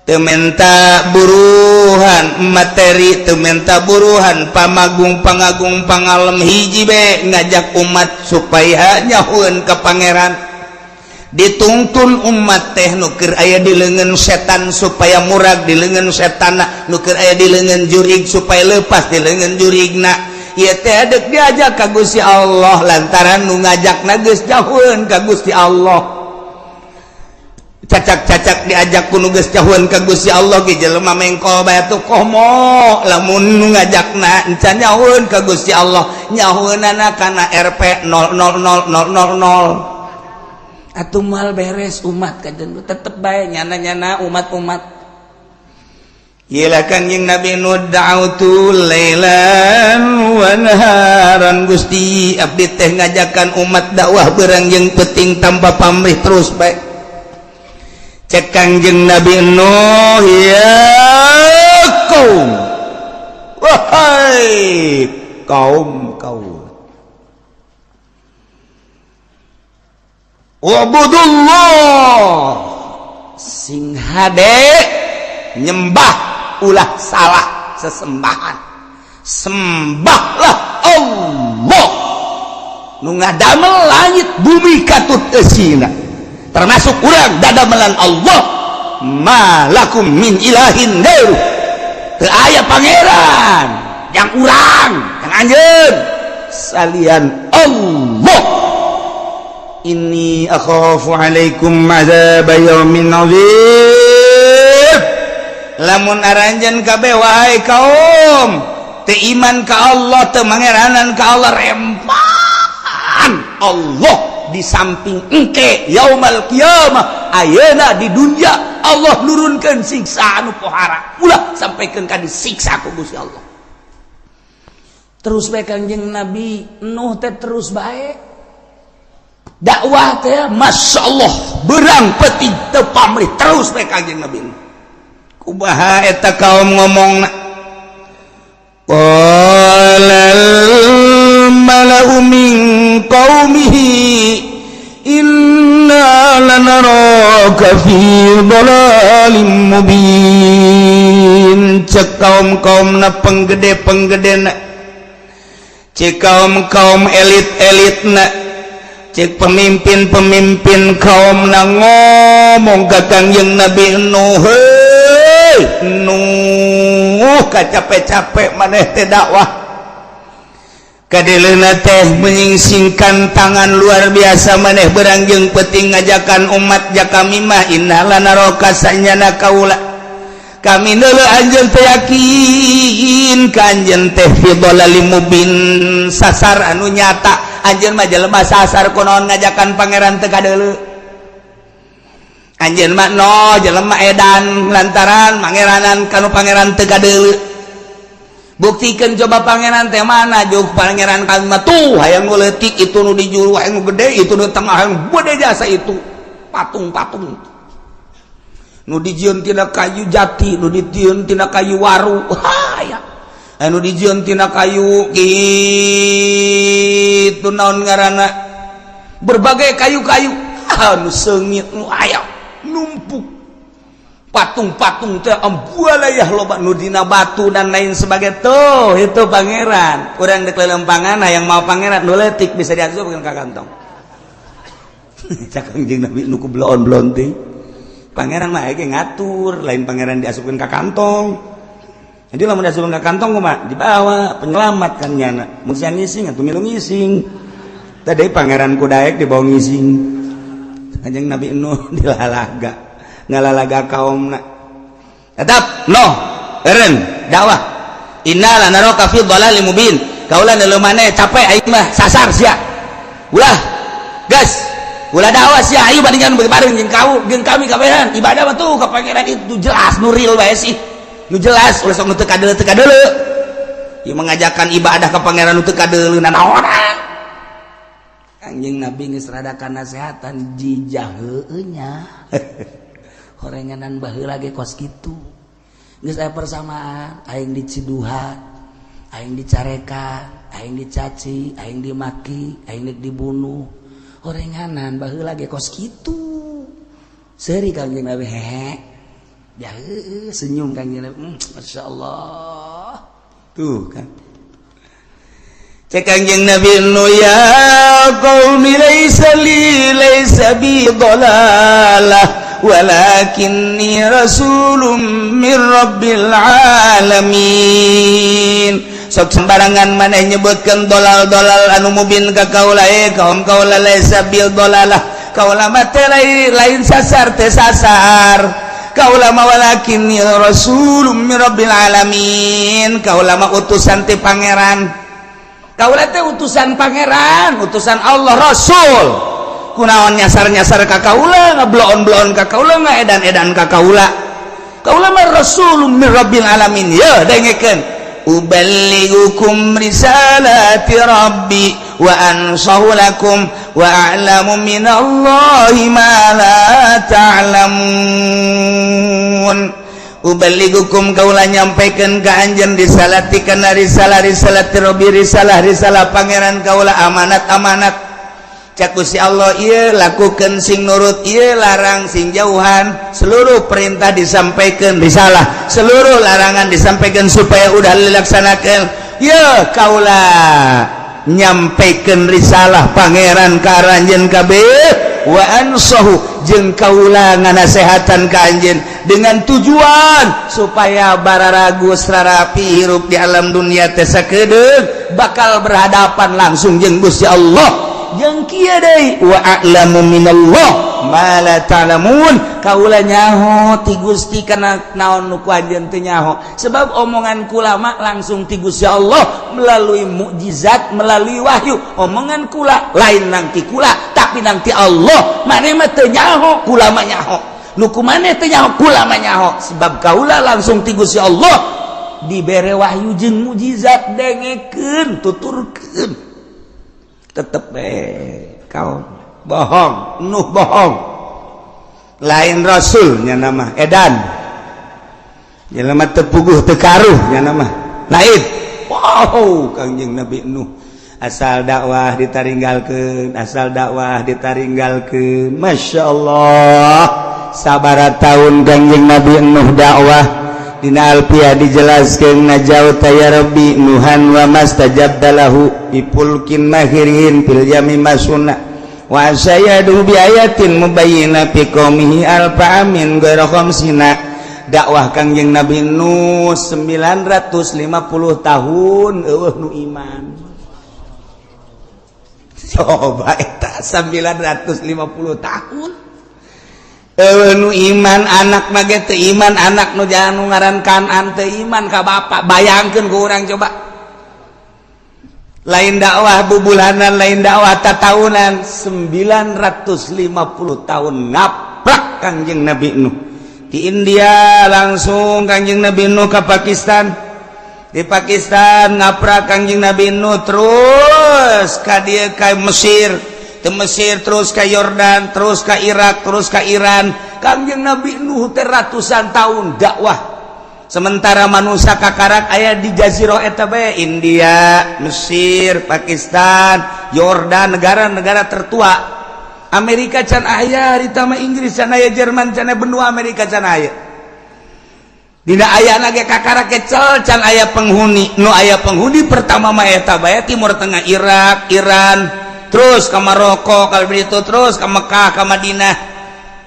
teu menta buruhan materi, teu menta buruhan pamagung pangagung pangalem, hiji be ngajak umat supaya nyahueun ka pangeran. Dituntun umat teh nu keur aya di leungeun setan supaya murag di leungeun setanna, nu keur aya di leungeun jurig supaya lepas di leungeun jurigna. Ieu teh deuk diajak ka Gusti Allah lantaran nu ngajakna geus jauheun ka Gusti Allah. Cacak-cacak diajak ku nu geus jauheun ka Gusti Allah ge jelema mengkol bae atuh komo lamun nu ngajakna encan nyahueun ka Gusti Allah, nyahueunana kana RP 000000. Atuh mal beres umat kajen tetep bae nyana-nyana umat-umat. Iyalah Kangjeng Nabi Nuh da'autu lailan wa naharan, Gusti abdi teh ngajakan umat dakwah beurang jeung peuting tanpa pamrih terus bae. Cek Kangjeng Nabi Nuh, ya kaum, wahai kaum kaum, ubudullah, sing hade nyembah ulah salah sesembahan, sembahlah Allah nu ngadamel langit bumi katut eusina, termasuk urang dadamelan Allah, malakum min ilahin gairu, teu aya pangeran yang urang yang anjeun salian Allah. Inni akhafu alaikum azab yaumin azim, lamun aranjeun kabeh wahai kaum Teu iman ka Allah, teu mangeranan ka Allah, rempan Allah di samping engke yaumal kiamah. Ayeuna di dunia Allah nurunkan siksa anu pohara, ulah sampaikan ka disiksa ku Gusti Allah. Terus bae Kangjeng Nabi Nuh teh, terus bae dakwah teh, Masya Allah, berang peuting teu pamrih, terus bae Kangjeng Nabi Nuh. Kumaha eta kaum ngomongna? Qalal mala'u min qaumihi inna lanaraka fi dhalalim mubin. Cek kaum-kaum na, penggede-penggede na, cek kaum-kaum elit-elit na, cek pemimpin-pemimpin kaum na ngomong ka Kangjeng Nabi Nuh, "Hei Nuh, capek-capek maneh teh dakwah, kadeleuna teh menyingsingkan tangan luar biasa, maneh berang jeung peuting ngajakan umat ja kami mah inna lanaraka, sanyana kaula kami neuleu anjeun teh, yakin ka anjeun teh fi dhalalim mubin, sasar anu nyata. Anjeun mah jelema sasar, kunaon ngajakan pangeran teu kadeuleu? Anjeun mah no jelema edan lantaran mangeranan kanu pangeran teu kadeuleu. Buktikan coba pangeran teh mana juk pangeran kami mah tuh hayang nu leutik itu, nu di juru hayang nu gede itu, nu tengah hayang gede jasa itu patung-patung nu dijieun tina kayu jati, nu dijieun tina kayu waru, haya anu dijieun tina kayu kitu, naon ngaranna, berbagai kayu-kayu anu seungit nu aya numpuk patung-patung teh, ambualayah loba nu dina batu dan lain sebagai tuh. Itu pangeran urang dek lelempangan yang mau pangeran nu leutik bisa diasupkeun ka kantong." Cak Kangjeng Nabi nu ku bloon-bloon teh, pangeran mah ge ngatur lain pangeran diasupkeun ka kantong. Jadi lamun diasupkeun ka kantong kumaha? Dibawa penyelamat kan nyana mun sia ngising atuh milu ngising. Tadi pangeran kudaek dibawa ngising. Kanjeng Nabi Nuh dilalaga, ngalalaga kaum na tetap no eren dakwah, inna lanaraka fi dhalalim mubin, kaula neuleuh maneh capek, aing mah sasar sia, ulah gas, ulah dakwah sia. Ayo bandingan bareng jeung kau jeung kami kabehan ibadah mah tuh ka pangeran itu jelas, nu real bae sih, nu jelas, ulah sok nu teu kadeuleu, teu kadeuleu. Ieu mengajakan ibadah ka pangeran nu teu kadeuleu nanaonan? Kanjeng Nabi geus rada nasehatan jijah heueuh nya, horenganan baheula ge kos kitu, geus aya persamaan. Aing diciduhan, aing dicarekan, aing dicaci, aing dimaki, aing dek dibunuh, horenganan baheula ge kos kitu. Seuri Kangjeng Nabi, hehe ya, heueuh, senyum Kangjeng Nabi, Masya Allah tuh kan. Cek Kangjeng Nabi nu, ya qaumi laisa li laisa bi dhalalah walakinni rasulun min rabbil alamin. Sok sembarangan maneh nyebutkeun dolal-dolal anu mubin ka kaula. Eh kaum kaula, laisa bil dolalah, kaula mah teh lain sasar, teh sasar kaula mah, walakinni rasulun min rabbil alamin, kaula mah utusan ti pangeran, kaula teh utusan pangeran, utusan Allah, rasul. Kunaon nyasar-nyasar ka kaula, ngebloon-bloon ka kaula, ngaedan-edan ka kaula? Kaula mah rasulun min rabbil alamin. Ya dengekeun, uballighukum risalati rabbi wa ansahu lakum wa a'lamu minallahi ma la ta'lamun. Uballighukum, kaula nyampaikan ka anjeun, risalati kana risalah, risalati rabbi, risalah risalah pangeran kaula, amanat amanat. Cak Gusti Allah, ieu lakukan sing nurut, ieu larang sing jauhan. Seluruh perintah disampaikan, risalah, seluruh larangan disampaikan supaya udah dilaksanakan. Ya kaula nyampaikan risalah pangeran ka aranjeun kabeh, wa ansahu, jeung kaula nganasehatan ka anjeun dengan tujuan supaya bararagus rarapi hirup di alam dunia teh, sakedeung bakal berhadapan langsung jeung Gusti Allah. Jeung kieu deui, wa a'lamu minallah ma la ta'lamun. Kaula nyaho ti Gusti kana naon nu ku anjeun teu nyaho, sebab omongan kula mah langsung ti Gusti Allah melalui mukjizat, melalui wahyu. Omongan kula lain nang ti kula, tapi nang ti Allah. Maneh mah teu nyaho, kula mah nyaho. Nu ku maneh teu nyaho, kula mah nyaho, sebab kaula langsung ti Gusti Allah dibere wahyu jeung mukjizat. Dengekeun, tuturkeun, tetep kau bohong. Nuh bohong, lain rasulnya nama edan, jelema teu puguh teu karuh nya nama lain. Wow, Kangjeng Nabi Nuh asal dakwah ditaringgalkeun, asal dakwah ditaringgalkeun. Masya Allah, sabaraha tahun Kangjeng Nabi Nuh dakwah? Dina Alfiah dijelaskan, najauta ya Rabbi Nuhan wa mastajabta lahu bi fulkin mahirin fil yami masuna wa sayadu bi ayatin mubayyina fi qaumihi alfa amin ghaira khamsina. Dakwah Kangjeng Nabi Nuh 950 tahun, eueuh nu iman. Coba eta 950 tahun nu iman, anak mage teu iman, anak nu jangan nu ngaran Kanan teu iman ka bapak. Bayangkeun ku urang coba, lain dakwah bubulanan, lain dakwah tatahunan, 950 tahun ngaprak Kangjeng Nabi Nuh. Di India langsung Kangjeng Nabi Nuh ke Pakistan, di Pakistan ngaprak Kangjeng Nabi Nuh, terus ka dieu, ka Mesir, ke Mesir terus ke Yordan, terus ke Irak, terus ke Iran. Kangjeng Nabi Nuh teh ratusan tahun dakwah, sementara manusia kakarak aya di jazirah eta bae, India, Mesir, Pakistan, Yordan, negara-negara tertua. Amerika can aya harita mah, Inggris can aya, Jerman can aya, benua Amerika can aya. Dina aya lagi kakarak kecel, can aya penghuni. Nu aya penghuni pertama mah eta bae, Timur Tengah, Irak, Iran, terus ke Maroko, kalau begitu terus ke Mekah, ke Madinah,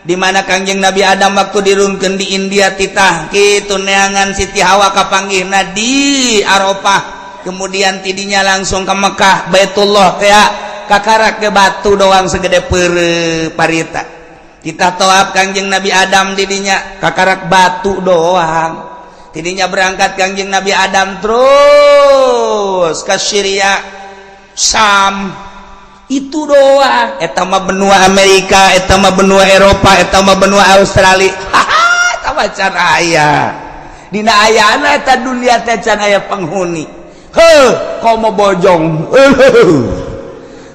di mana Kangjeng Nabi Adam waktu dirunkeun di India titah kitu neangan Siti Hawa, kapanggihna di Arafah. Kemudian tidinya langsung ke Mekah, Baitullah teh kakarak ke batu doang segede pere parita. Kita toab Kangjeng Nabi Adam didinya, kakarak batu doang. Tidinya berangkat Kangjeng Nabi Adam terus ke Syria, Sam, itu doang. Eta mah benua Amerika, eta mah benua Eropa, eta mah benua Australia. Haha, eta mah can aya. Dina ayana eta dunia teh can aya penghuni. Heuh, komo Bojong,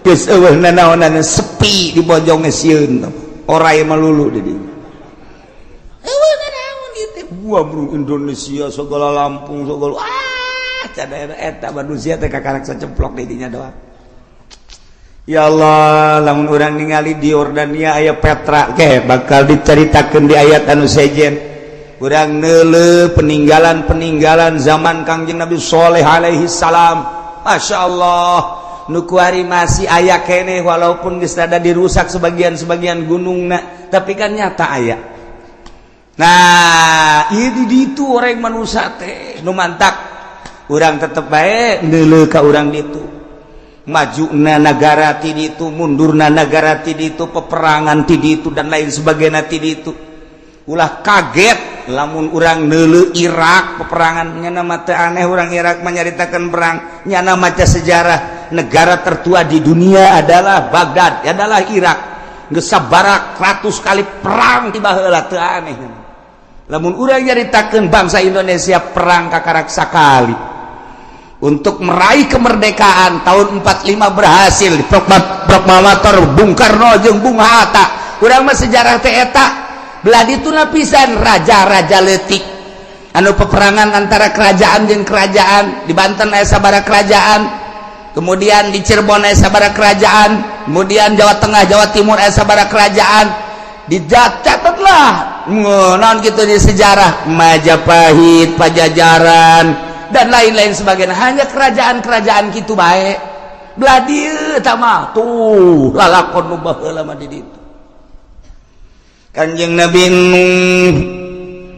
geus eueuh nanaonan, sepi di Bojong, sieun orai melulu di dinya. Eueuh nanaon ieu teh. Gua bro, Indonesia segala, Lampung segala, ah, can eta manusia teh kakarak sacemplok di dinya doang. Ya Allah, lamun urang ningali di Yordania aya Petra ke bakal diceritakan di ayat anu sejen. Urang neuleuh peninggalan-peninggalan zaman Kangjeng Nabi Soleh alaihi salam. Masya Allah, nu kuari masih aya keneh, walaupun geus rada dirusak sebagian-sebagian gunungna, tapi kan nyata aya. Nah, ieu di ditu orang manusia teh nu mantak urang tetep bae neuleuh ka urang ditu, maju na negara ti itu, mundurna negara ti itu, peperangan ti itu, dan lain sebagainya ti itu. Ulah kaget lamun urang neuleuh Irak peperangan, nyana mah teu aneh urang Irak menyaritakan perang. Nyana maca sejarah, negara tertua di dunia adalah Baghdad, adalah Irak. Geus sabaraha ratus kali perang ti baheula, teu aneh lamun urang nyaritakeun bangsa Indonesia perang kakarak sakali untuk meraih kemerdekaan tahun 45, berhasil di proklamator Bung Karno jeung Bung Hatta. Urang mah sejarah teh eta. Belah ditu pisan raja-raja leutik anu peperangan antara kerajaan jeung kerajaan. Di Banten aya sabaraha kerajaan, kemudian di Cirebon aya sabaraha kerajaan, kemudian Jawa Tengah, Jawa Timur aya sabaraha kerajaan. Dicatatlah naon gitu di sejarah Majapahit, Pajajaran, dan lain-lain sebagainya, hanya kerajaan-kerajaan gitu baik. Belah dieu mah tuh lalakon nu baheula mah di ditu. Kanjeng Nabi Nuh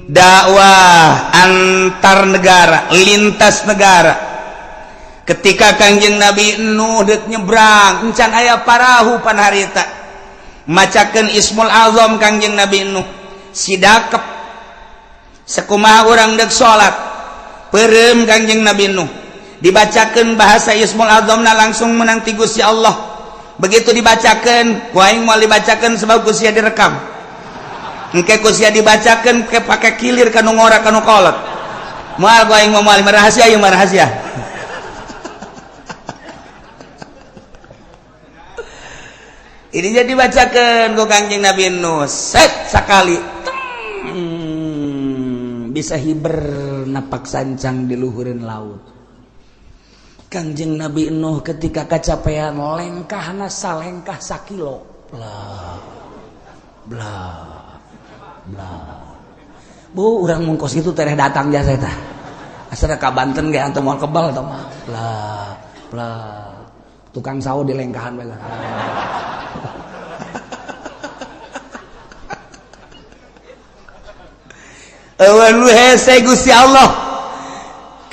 dakwah antar negara, lintas negara. Ketika Kangjeng Nabi Nuh dek nyebrang, encan aya parahu pan harita, macakeun Ismul Azam Kangjeng Nabi Nuh sidakep sekumaha urang dek salat peureum. Kangjeng Nabi Nuh dibacakeun bahasa Ismul Azamna, langsung menang ti Gusti Allah. Begitu dibacakeun, ku aing moal dibacakeun sebab ku sia direkam. Engke ku sia dibacakeun ke pake kilir kanu ngora, kanu kolot. Moal ku aing, moal, rahasia ieu mah, rahasia. Ini jadi dibacakan ku Kangjeng Nabi Nuh, set sekali bisa hiber napak sancang di luhureun laut. Kangjeng Nabi Nuh ketika kecapean, lengkahna salengkah sakilo, bla bla bla. Bu, urang mun kos kitu tereh datang jasa eta, asal ka Banten ge antum moal kebal tah mah. Bla bla, tukang sawo di lengkahan bae. Eueun nu hese Gusti Allah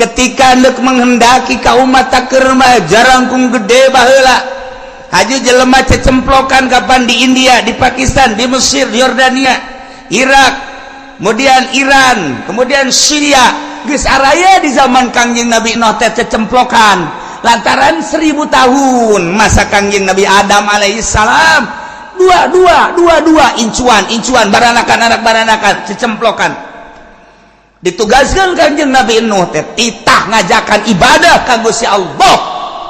ketika hendak menghendaki ka umat taker mah jarangkung gede. Baheula haju jelema cecemplokan kapan di India, di Pakistan, di Mesir, di Yordania, Irak, kemudian Iran, kemudian Syria, geus araya di zaman Kangjeng Nabi Nuh teh cecemplokan, lantaran 1000 tahun masa Kangjeng Nabi Adam alaihissalam, dua dua dua dua, incuan incuan, baranakan anak baranakan, cecemplokan. Ditugaskan Kanjeng Nabi Nuh teh titah ngajakan ibadah ka Gusti Allah,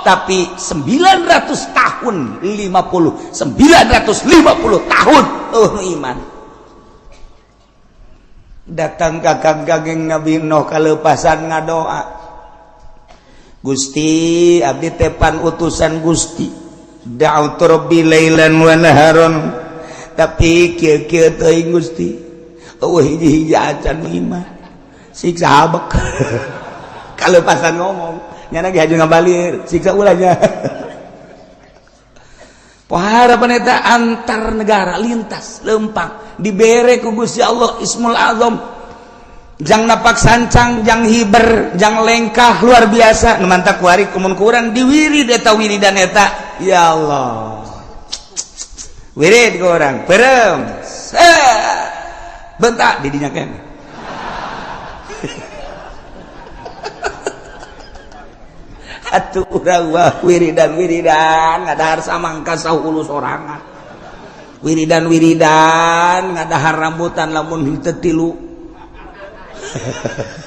tapi 900 tahun 50, 950 tahun oh iman datang ka Kangjeng Nabi Nuh, kalepasan ngadoa, "Gusti, abdi tepan utusan Gusti, da'utu rabbi lailan wa naharon, tapi kieu-kieu teuing Gusti, eueuh hiji-hiji acan iman, siksa habek." Kalepasan ngomong nyana ge haju ngabalir, siksa ulahnya. Pohara eta antar negara lintas lempang dibere ku Gusti Allah Ismul Azam jang napak sancang, jang hiber, jang lengkah luar biasa. Nu mantak kuari kumun kurang diwirid eta, wiridan eta, ya Allah, wirid ku urang peureum bentak di dinya keneh. Atuh urang wah wiridan wiridan ngadahar samangka sahulu sorangan, wiridan wiridan ngadahar rambutan, lamun henteu tilu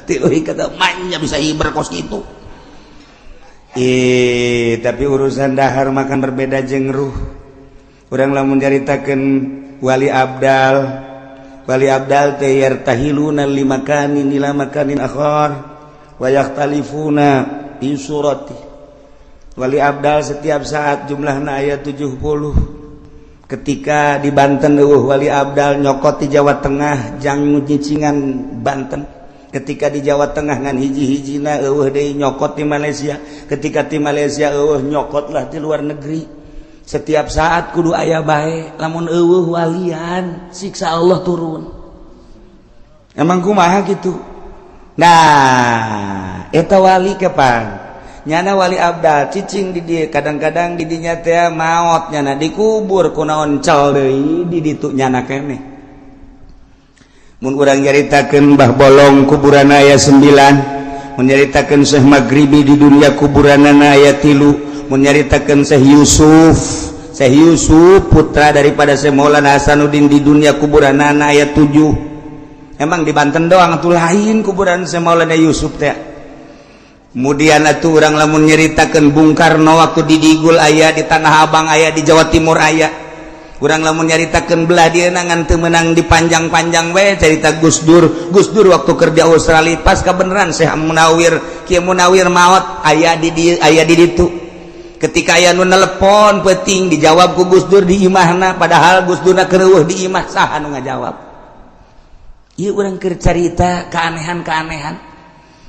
tilu ikat manya bisa hiber kos kitu. Eh, tapi urusan dahar makan berbeda jeung ruh. Urang lamun nyaritakeun wali abdal, wali abdal teh yartahiluna limakanin ila makanin akhar wa yakhtalifuna fi surati. Wali abdal setiap saat jumlahna aya 70. Ketika di Banten eueuh wali abdal, nyokot di Jawa Tengah jang nyicingan Banten. Ketika di Jawa Tengah ngan hiji-hijina eueuh deui, nyokot di Malaysia. Ketika di Malaysia eueuh, nyokotlah di luar negeri. Setiap saat kudu aya bae. Lamun eueuh walian, siksa Allah turun. Emang kumaha gitu? Nah, eta wali kapan nyana wali abdal cicing di dia, kadang-kadang di dinya teh maot nyana, dikubur, kunaon cal deui di ditu nyana keneh. Mun urang nyaritakeun Mbah Bolong kuburan aya 9, mun nyaritakeun Syekh Maghribi di dunia kuburanana aya 3, mun nyaritakeun Syekh Yusuf, Syekh Yusuf putra daripada Syekh Maulana Hasanuddin, di dunia kuburanana aya 7. Emang di Banten doang atuh lain kuburan Syekh Maulana Yusuf teh. Kemudian atuh urang lamun nyaritakeun Bung Karno waktu di Digul aya, di Tanah Abang aya, di Jawa Timur aya. Urang lamun nyaritakeun belah dia ngan teu meunang dipanjang-panjang we cerita Gus Dur. Gus Dur waktu kerja Australia pas kebenaran Syekh Munawir, Kiai Munawir maot aya di dieu, aya di ditu. Ketika aya nu nelepon penting dijawab ku Gus Dur di imahna, padahal Gus Durna keur di imah, saha nu ngajawab? Ieu urang keur carita keanehan-keanehan.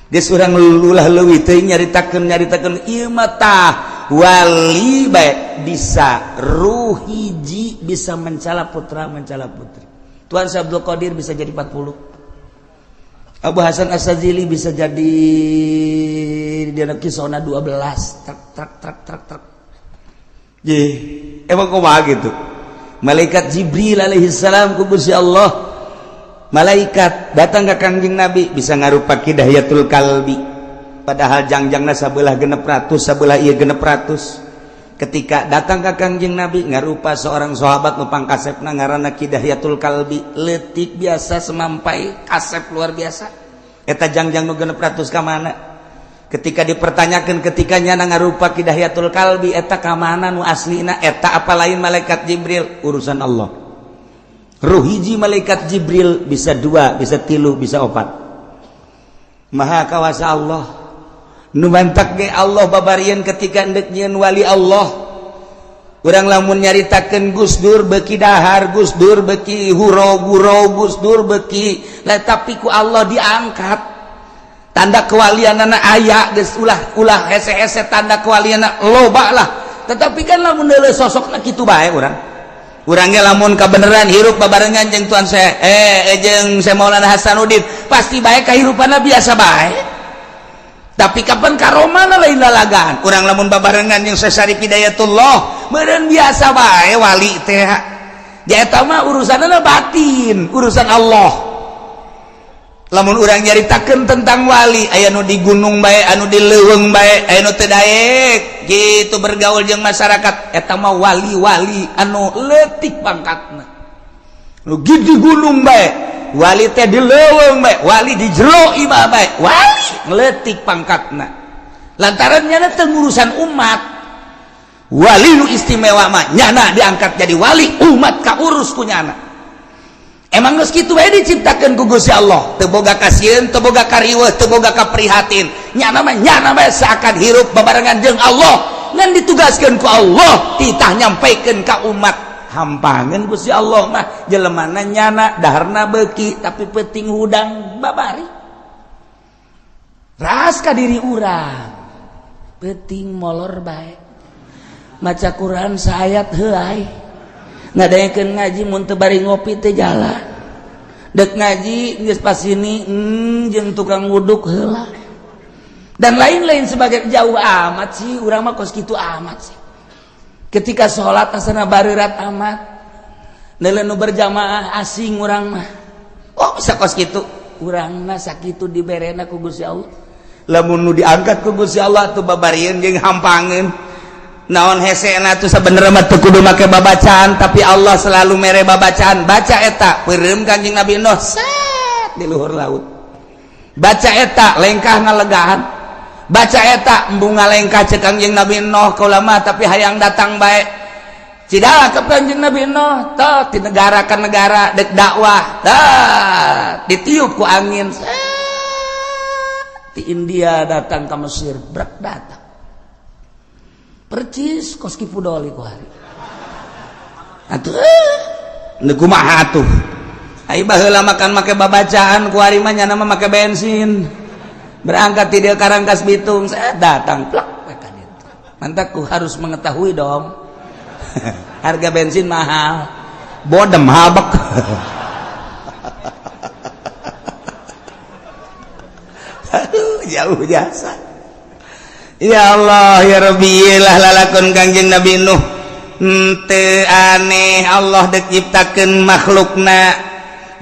Geus urang ulah leuwih teuing nyaritakeun nyaritakeun ieu mah. Tah, wali bae bisa ruh hiji bisa mencala putra, mencala putri. Tuan Syekh Abdul Qadir bisa jadi 40. Abu Hasan As-Sazili bisa jadi dia kisona 12 truk truk truk truk truk. Ye, emang kumaha gitu? Malaikat Jibril alaihi salam ku Gusti Allah, malaikat datang ke Kangjeng Nabi bisa ngarupa Ki Dahyatul Kalbi, padahal jangjangna sabelah 600, sabelah ieu 600. Ketika datang ke Kangjeng Nabi ngarupa seorang sahabat nu pangkasepna ngaranna Ki Dahyatul Kalbi, leutik biasa semampai, kasep luar biasa. Eta jangjang nu 600 ka mana? Ketika dipertanyakan, ketika nyana ngarupa Ki Dahyatul Kalbi, eta ka mana nu aslina eta, apa lain malaikat Jibril? Urusan Allah. Ruh hiji malaikat Jibril bisa dua, bisa tilu, bisa opat. Maha kawasa Allah. Nu mantak ge Allah babarian ketika endek nyieun wali Allah. Urang lamun nyaritakeun Gus Dur beuki dahar, Gus Dur beuki huro guro, Gus Dur beuki lah, tapi ku Allah diangkat. Tanda kewalianana aya geus, ulah ulah hese-hese, tanda kewalianana loba lah. Tetapi kan lamun deuleu sosokna kitu bae urang. Urangnya lamun kabeneran hirup babarengan jeung Tuan saya jeung saya Maulana Hasanuddin, pasti bae kahirupanna biasa bae. Tapi kapan karomana lain lalagan. Urang lamun babarengan jeung Syekh Syarif Hidayatullah meureun biasa bae wali teh. Ja eta mah urusanna batin, urusan Allah. Lamun urang nyaritakeun tentang wali, aya nu di gunung bae, anu di leuweung bae, aya nu teu daek gitu bergaul jeung masyarakat, eta mah wali-wali anu leutik pangkatna. Nu di gunung bae wali teh, di leuweung bae wali, di jero imah bae wali, leutik pangkatna lantaran nyana teu ngurusan umat. Wali nu istimewa mah nyana diangkat jadi wali, umat kaurus ku nyana. Emang geus kitu bae diciptakeun ku Gusti Allah, teu boga kasieun, teu boga kariweuh, teu boga kaprihatin. Nyana mah nyana bae, seakan hirup babarengan jeung Allah, ngan ditugaskeun ku Allah titah nyampaikeun ka umat. Hampangeun Gusti Allah mah jelemana nyana daharna beuki tapi penting hudang babari. Ras ka diri urang, penting molor bae, maca Quran saayat heuay, ngadaekeun ngaji mun teu bari ngopi teu jalan, dek ngaji geus pas ini jeung tukang wuduk heula dan lain-lain sebagai. Jauh amat sih urang mah, kos kitu amat sih. Ketika sholat asana bareurat amat, neuleuh nu berjamaah asing urang mah. Oh, bisa kos kitu urang mah, sakitu diberena ku Gusti Allah. Lamun nu diangkat ku Gusti Allah tuh babarieun jeung hampangeun. Naon hesena tuh? Sebenarnya mah teu kudu make babacaan, tapi Allah selalu mere babacaan. Baca eta, peureum Kanjeng Nabi Nuh set di luhur laut. Baca eta, lengkah ngalegahan. Baca eta, embung ngalengkah. Cek Kanjeng Nabi Nuh, kaula mah tapi hayang datang bae. Cidala ke Kanjeng Nabi Nuh tah di negara ke negara dek dakwah, tah ditiup ku angin set di India, datang ke Mesir, brek datang percis kos Ki Fudoli ku hari atuh. Nu kumaha atuh? Ai baheula makan make babacaan, ku hari mah nyana mah make bensin. Berangkat ti dieu Karangkas Bitung, saya datang plak we ka ditu. Mantak ku harus mengetahui dong. Harga bensin mahal. Bodem habek. Aduh, jauh jasa. Ya Allah ya Rabbi, lah lalakon Kangjeng Nabi Nuh. Henteu aneh Allah dek nyiptakeun makhlukna,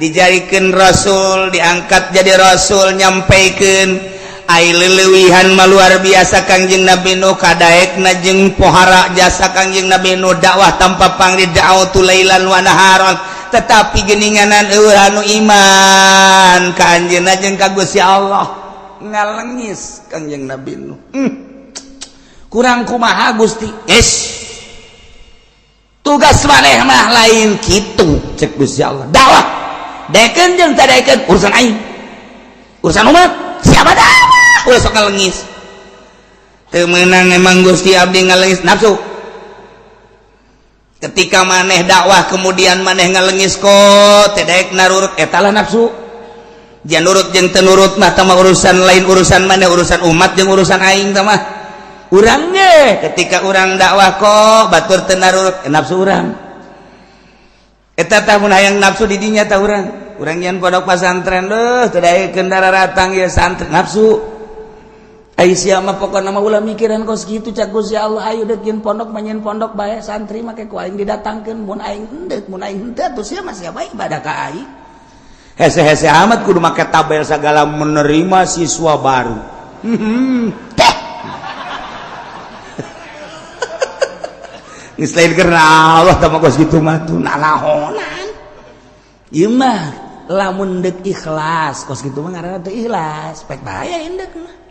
dijadikan rasul, diangkat jadi rasul, nyampaikan. Ai leuwihan mah luar biasa Kangjeng Nabi Nuh, kadaekna jeung pohara jasa Kangjeng Nabi Nuh, dakwah tanpa pangri, da'watu lailan wa naharan, tetapi geninganan eueuh anu iman ka anjeunna jeung ka Gusti Allah. Ngalengis Kangjeng Nabi Nuh, kurang kumaha Gusti? Es tugas maneh mah lain kitu, cek Gusti Allah. Dakwah daekeun jeung teu daekeun urusan aing, urusan umat siapa dakwah. Ulah sok ngalengis, teu meunang emang Gusti abdi ngalengis. Nafsu. Ketika maneh dakwah kemudian maneh ngalengis kok teu daek narurut, eta lah nafsu. Jangan nurut jeung teu nurut mah tah urusan lain, urusan maneh, urusan umat jeung urusan aing tah mah. Urang ge ketika urang dakwah kok batur teu narurut, nafsu urang eta tah. Mun hayang nafsu di dinya tah urang. Urang nyian pondok pasantren deuh teu daekeun daratang ieu santri nafsu. Ai sia mah pokona mah ulah mikiran kos kitu cak Gusti Allah ayo deuk nyeun pondok mah nyeun pondok bae santri make ku aing didatangkeun mun aing henteu mun aing henteu atuh sia mah sia bae ibadah ka aing. Hese-hese amat kudu make tabel segala menerima siswa baru. Teh. Geus lain karena Allah tah mah kos kitu mah tuh nanahonan. Ieu mah lamun deuk ikhlas kos kitu mah ngaranna teu ikhlas, pek bahaya indeuk mah.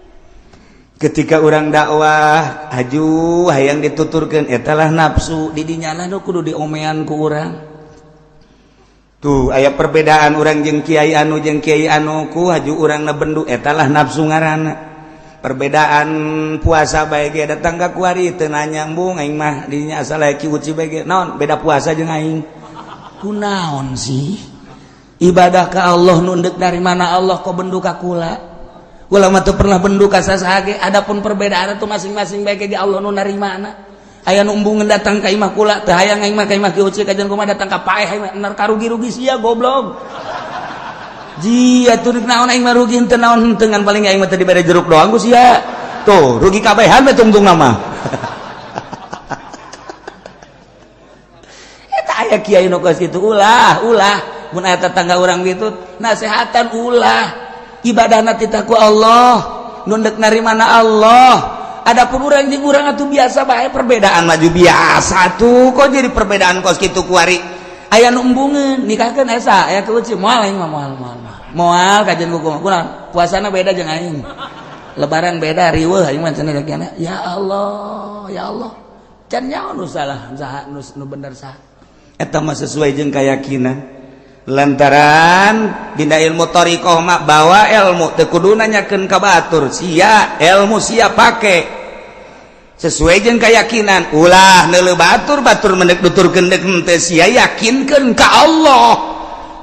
Ketika orang dakwah haju hayang dituturkeun etalah nafsu di dinya nu kudu diomean ku urang. Tuh aya perbedaan urang jeung kiai anu jeung kiai anu ku haju urangna bendu etalah nafsu ngaranna. Perbedaan puasa bae ge datang ka kuari teu nanya embung aing mah dinya asal aya ki uci bae ge naon beda puasa jeung aing. Kunaon sih? Ibadah ka Allah nu endek dari mana Allah kok bendu ka kula? Ulama tuh pernah bendu ka saha ge, adapun perbedaan itu masing-masing bae ge Allah nu narimana. Aya nu embungeun datang ka imah kula, teu hayang aing mah ka imah ki uci kajian kumaha datang ka paeh aing mah nar karugi-rugi sia goblok. Ji atuh rek naon aing mah rugi henteu naon henteu ngan paling aing mah teu dibere jeruk doang ku sia. Tuh, rugi kabehan we tungtung mah. Eta aya kiai nu kos kitu ulah, ulah mun aya tetangga urang kitu nasehatan ulah. Ibadahna titah ku Allah, nu deuk narimana Allah. Adapun urang jeung urang atuh biasa bae perbedaan maju biasa tuh kok jadi perbedaan kos kitu kuari. Aya nu embungeun nikahkeun esa aya keuci moal aing mah moal moal moal kajian ku kumaha puasana beda jeung aing. Lebaran beda riweuh aing mah cenah kiana. Ya Allah, ya Allah. Can nyaho nu salah saha nu bener saha. Eta mah sesuai jeung keyakinan. Lantaran dina ilmu thariqah mah bawa ilmu teu kudu nanyakeun ka batur sia ilmu sia pake sesuai jeung keyakinan ulah neuleuh batur batur mendek nuturkeun deuk henteu sia yakinkeun ka Allah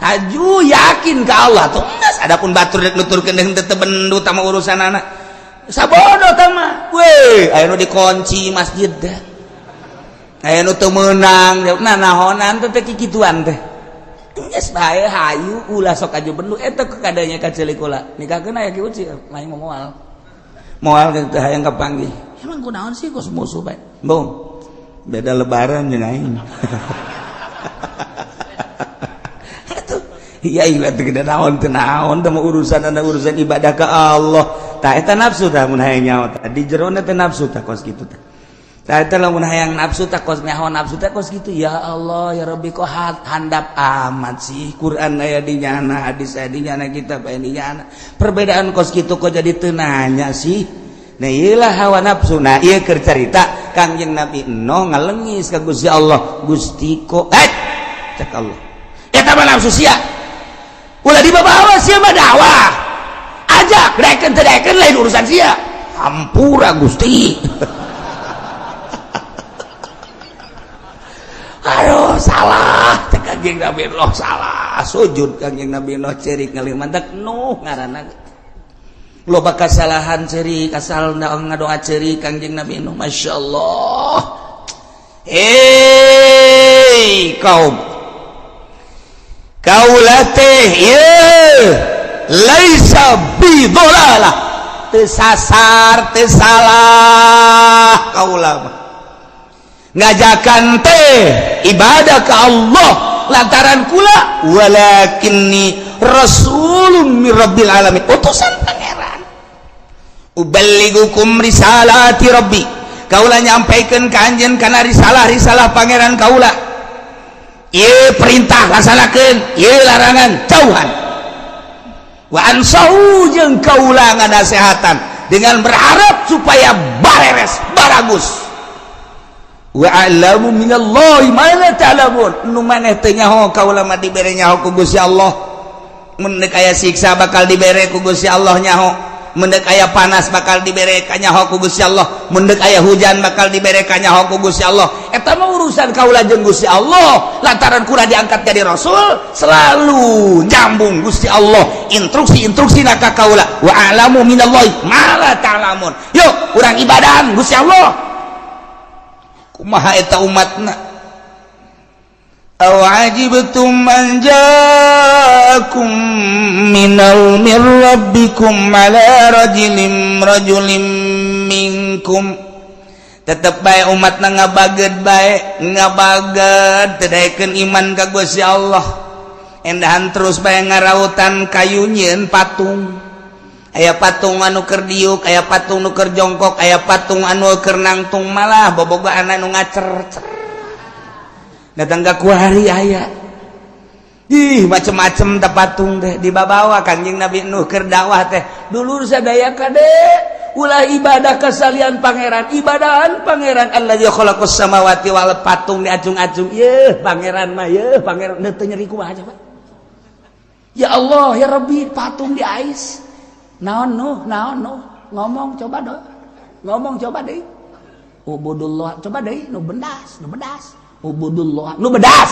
haju yakin ka Allah tuh geus adapun batur deuk nuturkeun deuk henteu teu bendu tama urusanana sabodo tah mah we aya nu dikunci masjid teh aya nu teu meunang nah nahonan teh teh kikituan teh geus bae hayu ulah sok aju bendu eta kadanya ka ceulik kula nikahkeun aya ki uci main moal moal teh hayang kapanggih emang kunaon sih kos musuh bae bung beda lebaran jeung aing atuh iya ieu teh gede naon teu naon teh urusan ana urusan ibadah ka Allah tah eta nafsu tah mun hayang nyaho tah di jerona teh nafsu tah kos kitu teh tah eta lamun hayang nafsu tah kos nyaho nafsu teh kos kitu ya Allah ya Rabbi kok handap amat sih Quran aya di nyana hadis aya di nyana kitab aya di nyana perbedaan kos kitu kok jadi teu nanya sih. Nah ieulah hawa nafsu. Nah ieu keur carita Kangjeng Nabi Nuh ngalengis ka Gusti Allah Gusti kok cek Allah eta mah nafsu sia ulah dibawa sia mah dakwah ajak daekeun teu daekeun lain urusan sia hampura Gusti. Aduh salah cek Kangjeng Nabi Nuh salah sujud Kangjeng Nabi Nuh cerik ngalih mantak Nuh ngaranna loba kasalahan cerik asal ngadoa cerik Kangjeng Nabi Nuh masyaallah. Hei kaum kaula teh ieu laisa bidolalah teu sasar teu salah kaula mah ngajakan teh ibadah ke Allah lantaran kula walakinni rasulun mir rabbil alamin utusan pangeran uballigukum risalati rabbi kaula nyampaikeun ka anjeun kana risalah-risalah pangeran kaula ieu perintah laksanakeun ieu larangan jauhan wa ansahu jeung kaula nganasehatan dengan berharap supaya bareres baragus wa a'lamu minallahi ma la ta'lamun nu maneh teu nyaho kaula mah dibere nyaho ku Gusti Allah mun deuk aya siksa bakal dibere ku Gusti Allah nyaho mun deuk aya panas bakal dibere ka nyaho ku Gusti Allah mun deuk aya hujan bakal dibere ka nyaho ku Gusti Allah eta mah urusan kaula jeung Gusti Allah lantaran kula diangkat jadi rasul selalu nyambung Gusti Allah instruksi-instruksi ka kaula wa a'lamu minallahi ma la ta'lamun yuk urang ibadahan Gusti Allah kumaha eta umatna Aw ajibtum an ja'akum minal min rabbikum ala rajulin rajulin minkum. Tetep bae umat na ngabaged bae, ngabaged teu daekeun iman ka Gusti Allah. Endahan terus bae ngarautan kayu nyieun patung. Aya patung anu keur diuk, aya patung nu keur jongkok, aya patung anu keur nangtung, malah bobogaan anu ngacer datang ka kuari aya. Ih, macem-macem teh patung teh dibabawa. Kanjeng Nabi Nuh keur dakwah teh, "Dulur sadaya, kade ulah ibadah ka salian pangeran, ibadahan pangeran allazi khalaqas samawati wal." Patung diacung-acung, "Yeuh pangeran mah, yeuh pangeran." Teu nyeri kumaha coba? Ya Allah ya Rabbi, patung diais. Naon Nuh, naon Nuh? Ngomong coba do, ngomong coba deh. Ubudullah coba deh. Nu bendas, nu bedas. Ubudullah, nu bedas.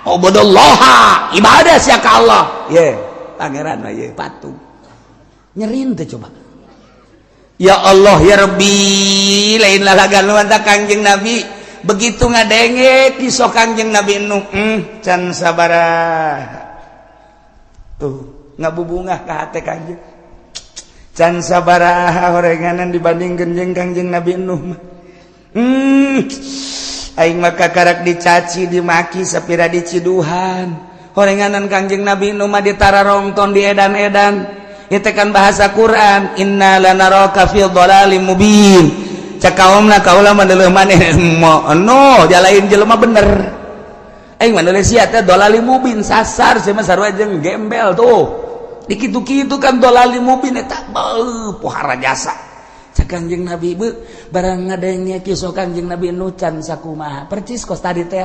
Ubudullah, ibadah sia ka Allah. Ye pangeran mah, ye patung. Nyerin teh coba? Ya Allah ya Rabbi, lain lalagan lu. Kangjeng Nabi begitu ngadenge kisah Kangjeng Nabi Nuh, can sabaraha tuh ngabubungah ka hate Kangjeng, can sabaraha horenganan dibandingkeun jeung Kangjeng Nabi Nuh mah. Aing maka karak dicaci dimaki sapira diciduhan, horenganan Kangjeng Nabi Nuh mah ditararongton, di edan-edan. Itu kan bahasa Quran, inna lanaraka fi dhalalim mubin. Cek kaumna, kaula mah deuleuh maneh no jalain jelema bener, aing mah deuleuh sia teh dhalalim mubin, sasar sia mah, sarua jeung gembel tuh dikitu-kitu kan. Dhalalim mubin eta beuh pohara jasa. Cek Kangjeng Nabi, bu barang ngadenge kisah Kangjeng Nabi Nuh can sakumaha, percis kos tadi teh,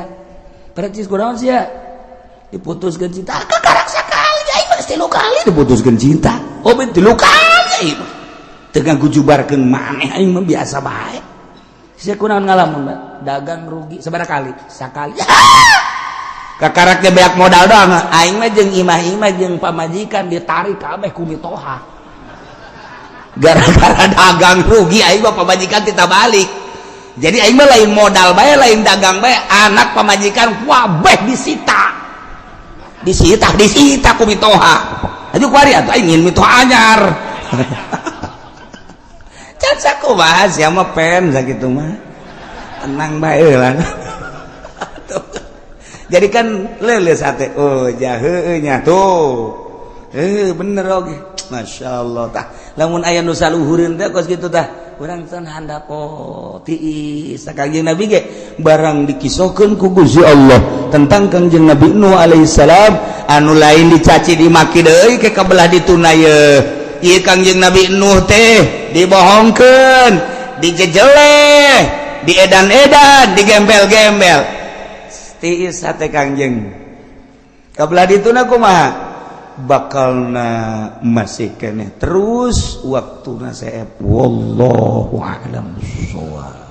percis. Kunaon sia diputuskeun cinta? Kakarak sakali, aing mah tilu kali diputuskeun cinta. Oh, ben tilu kali aing mah teu ngagujubarkeun maneh, aing mah biasa bae. Sia kunaon ngalamun? Dagang rugi sabaraha kali? Sakali. Kakaraknya beak modal doang. Aing mah jeung imah-imah jeung pamajikan ditarik kabeh ku mitoha gara-gara dagang rugi. Aing mah pamajikan kita balik, jadi aing mah lain modal bae, lain dagang bae, anak, pamajikan wabeh disita, disita, disita ku mitoha. Aju kuari atuh aing ingin mitoha anyar. Can sakumaha sia mah pen sakitu mah, tenang bae lah. Jadi kan leuleus hate, oh jaheue nya tuh, eh bener oge, Masya Allah. Tah, lamun aya nu saluhureun teh kos kitu, tah urang teh handap. Oh, tiis. Kangjeng Nabi ge barang dikisahkeun ku Gusti Allah tentang Kangjeng Nabi Nuh alaihissalam anu lain dicaci dimaki deui ke kabelah dituna ye. Ieu Kangjeng Nabi Nuh teh dibohongkeun, dijejeleh, diedan-edan, digembel-gembel. Tiis hate Kangjeng. Kabelah dituna kumaha bakalna masih keneh terus waktu seep. Wallahu a'lam bissawab.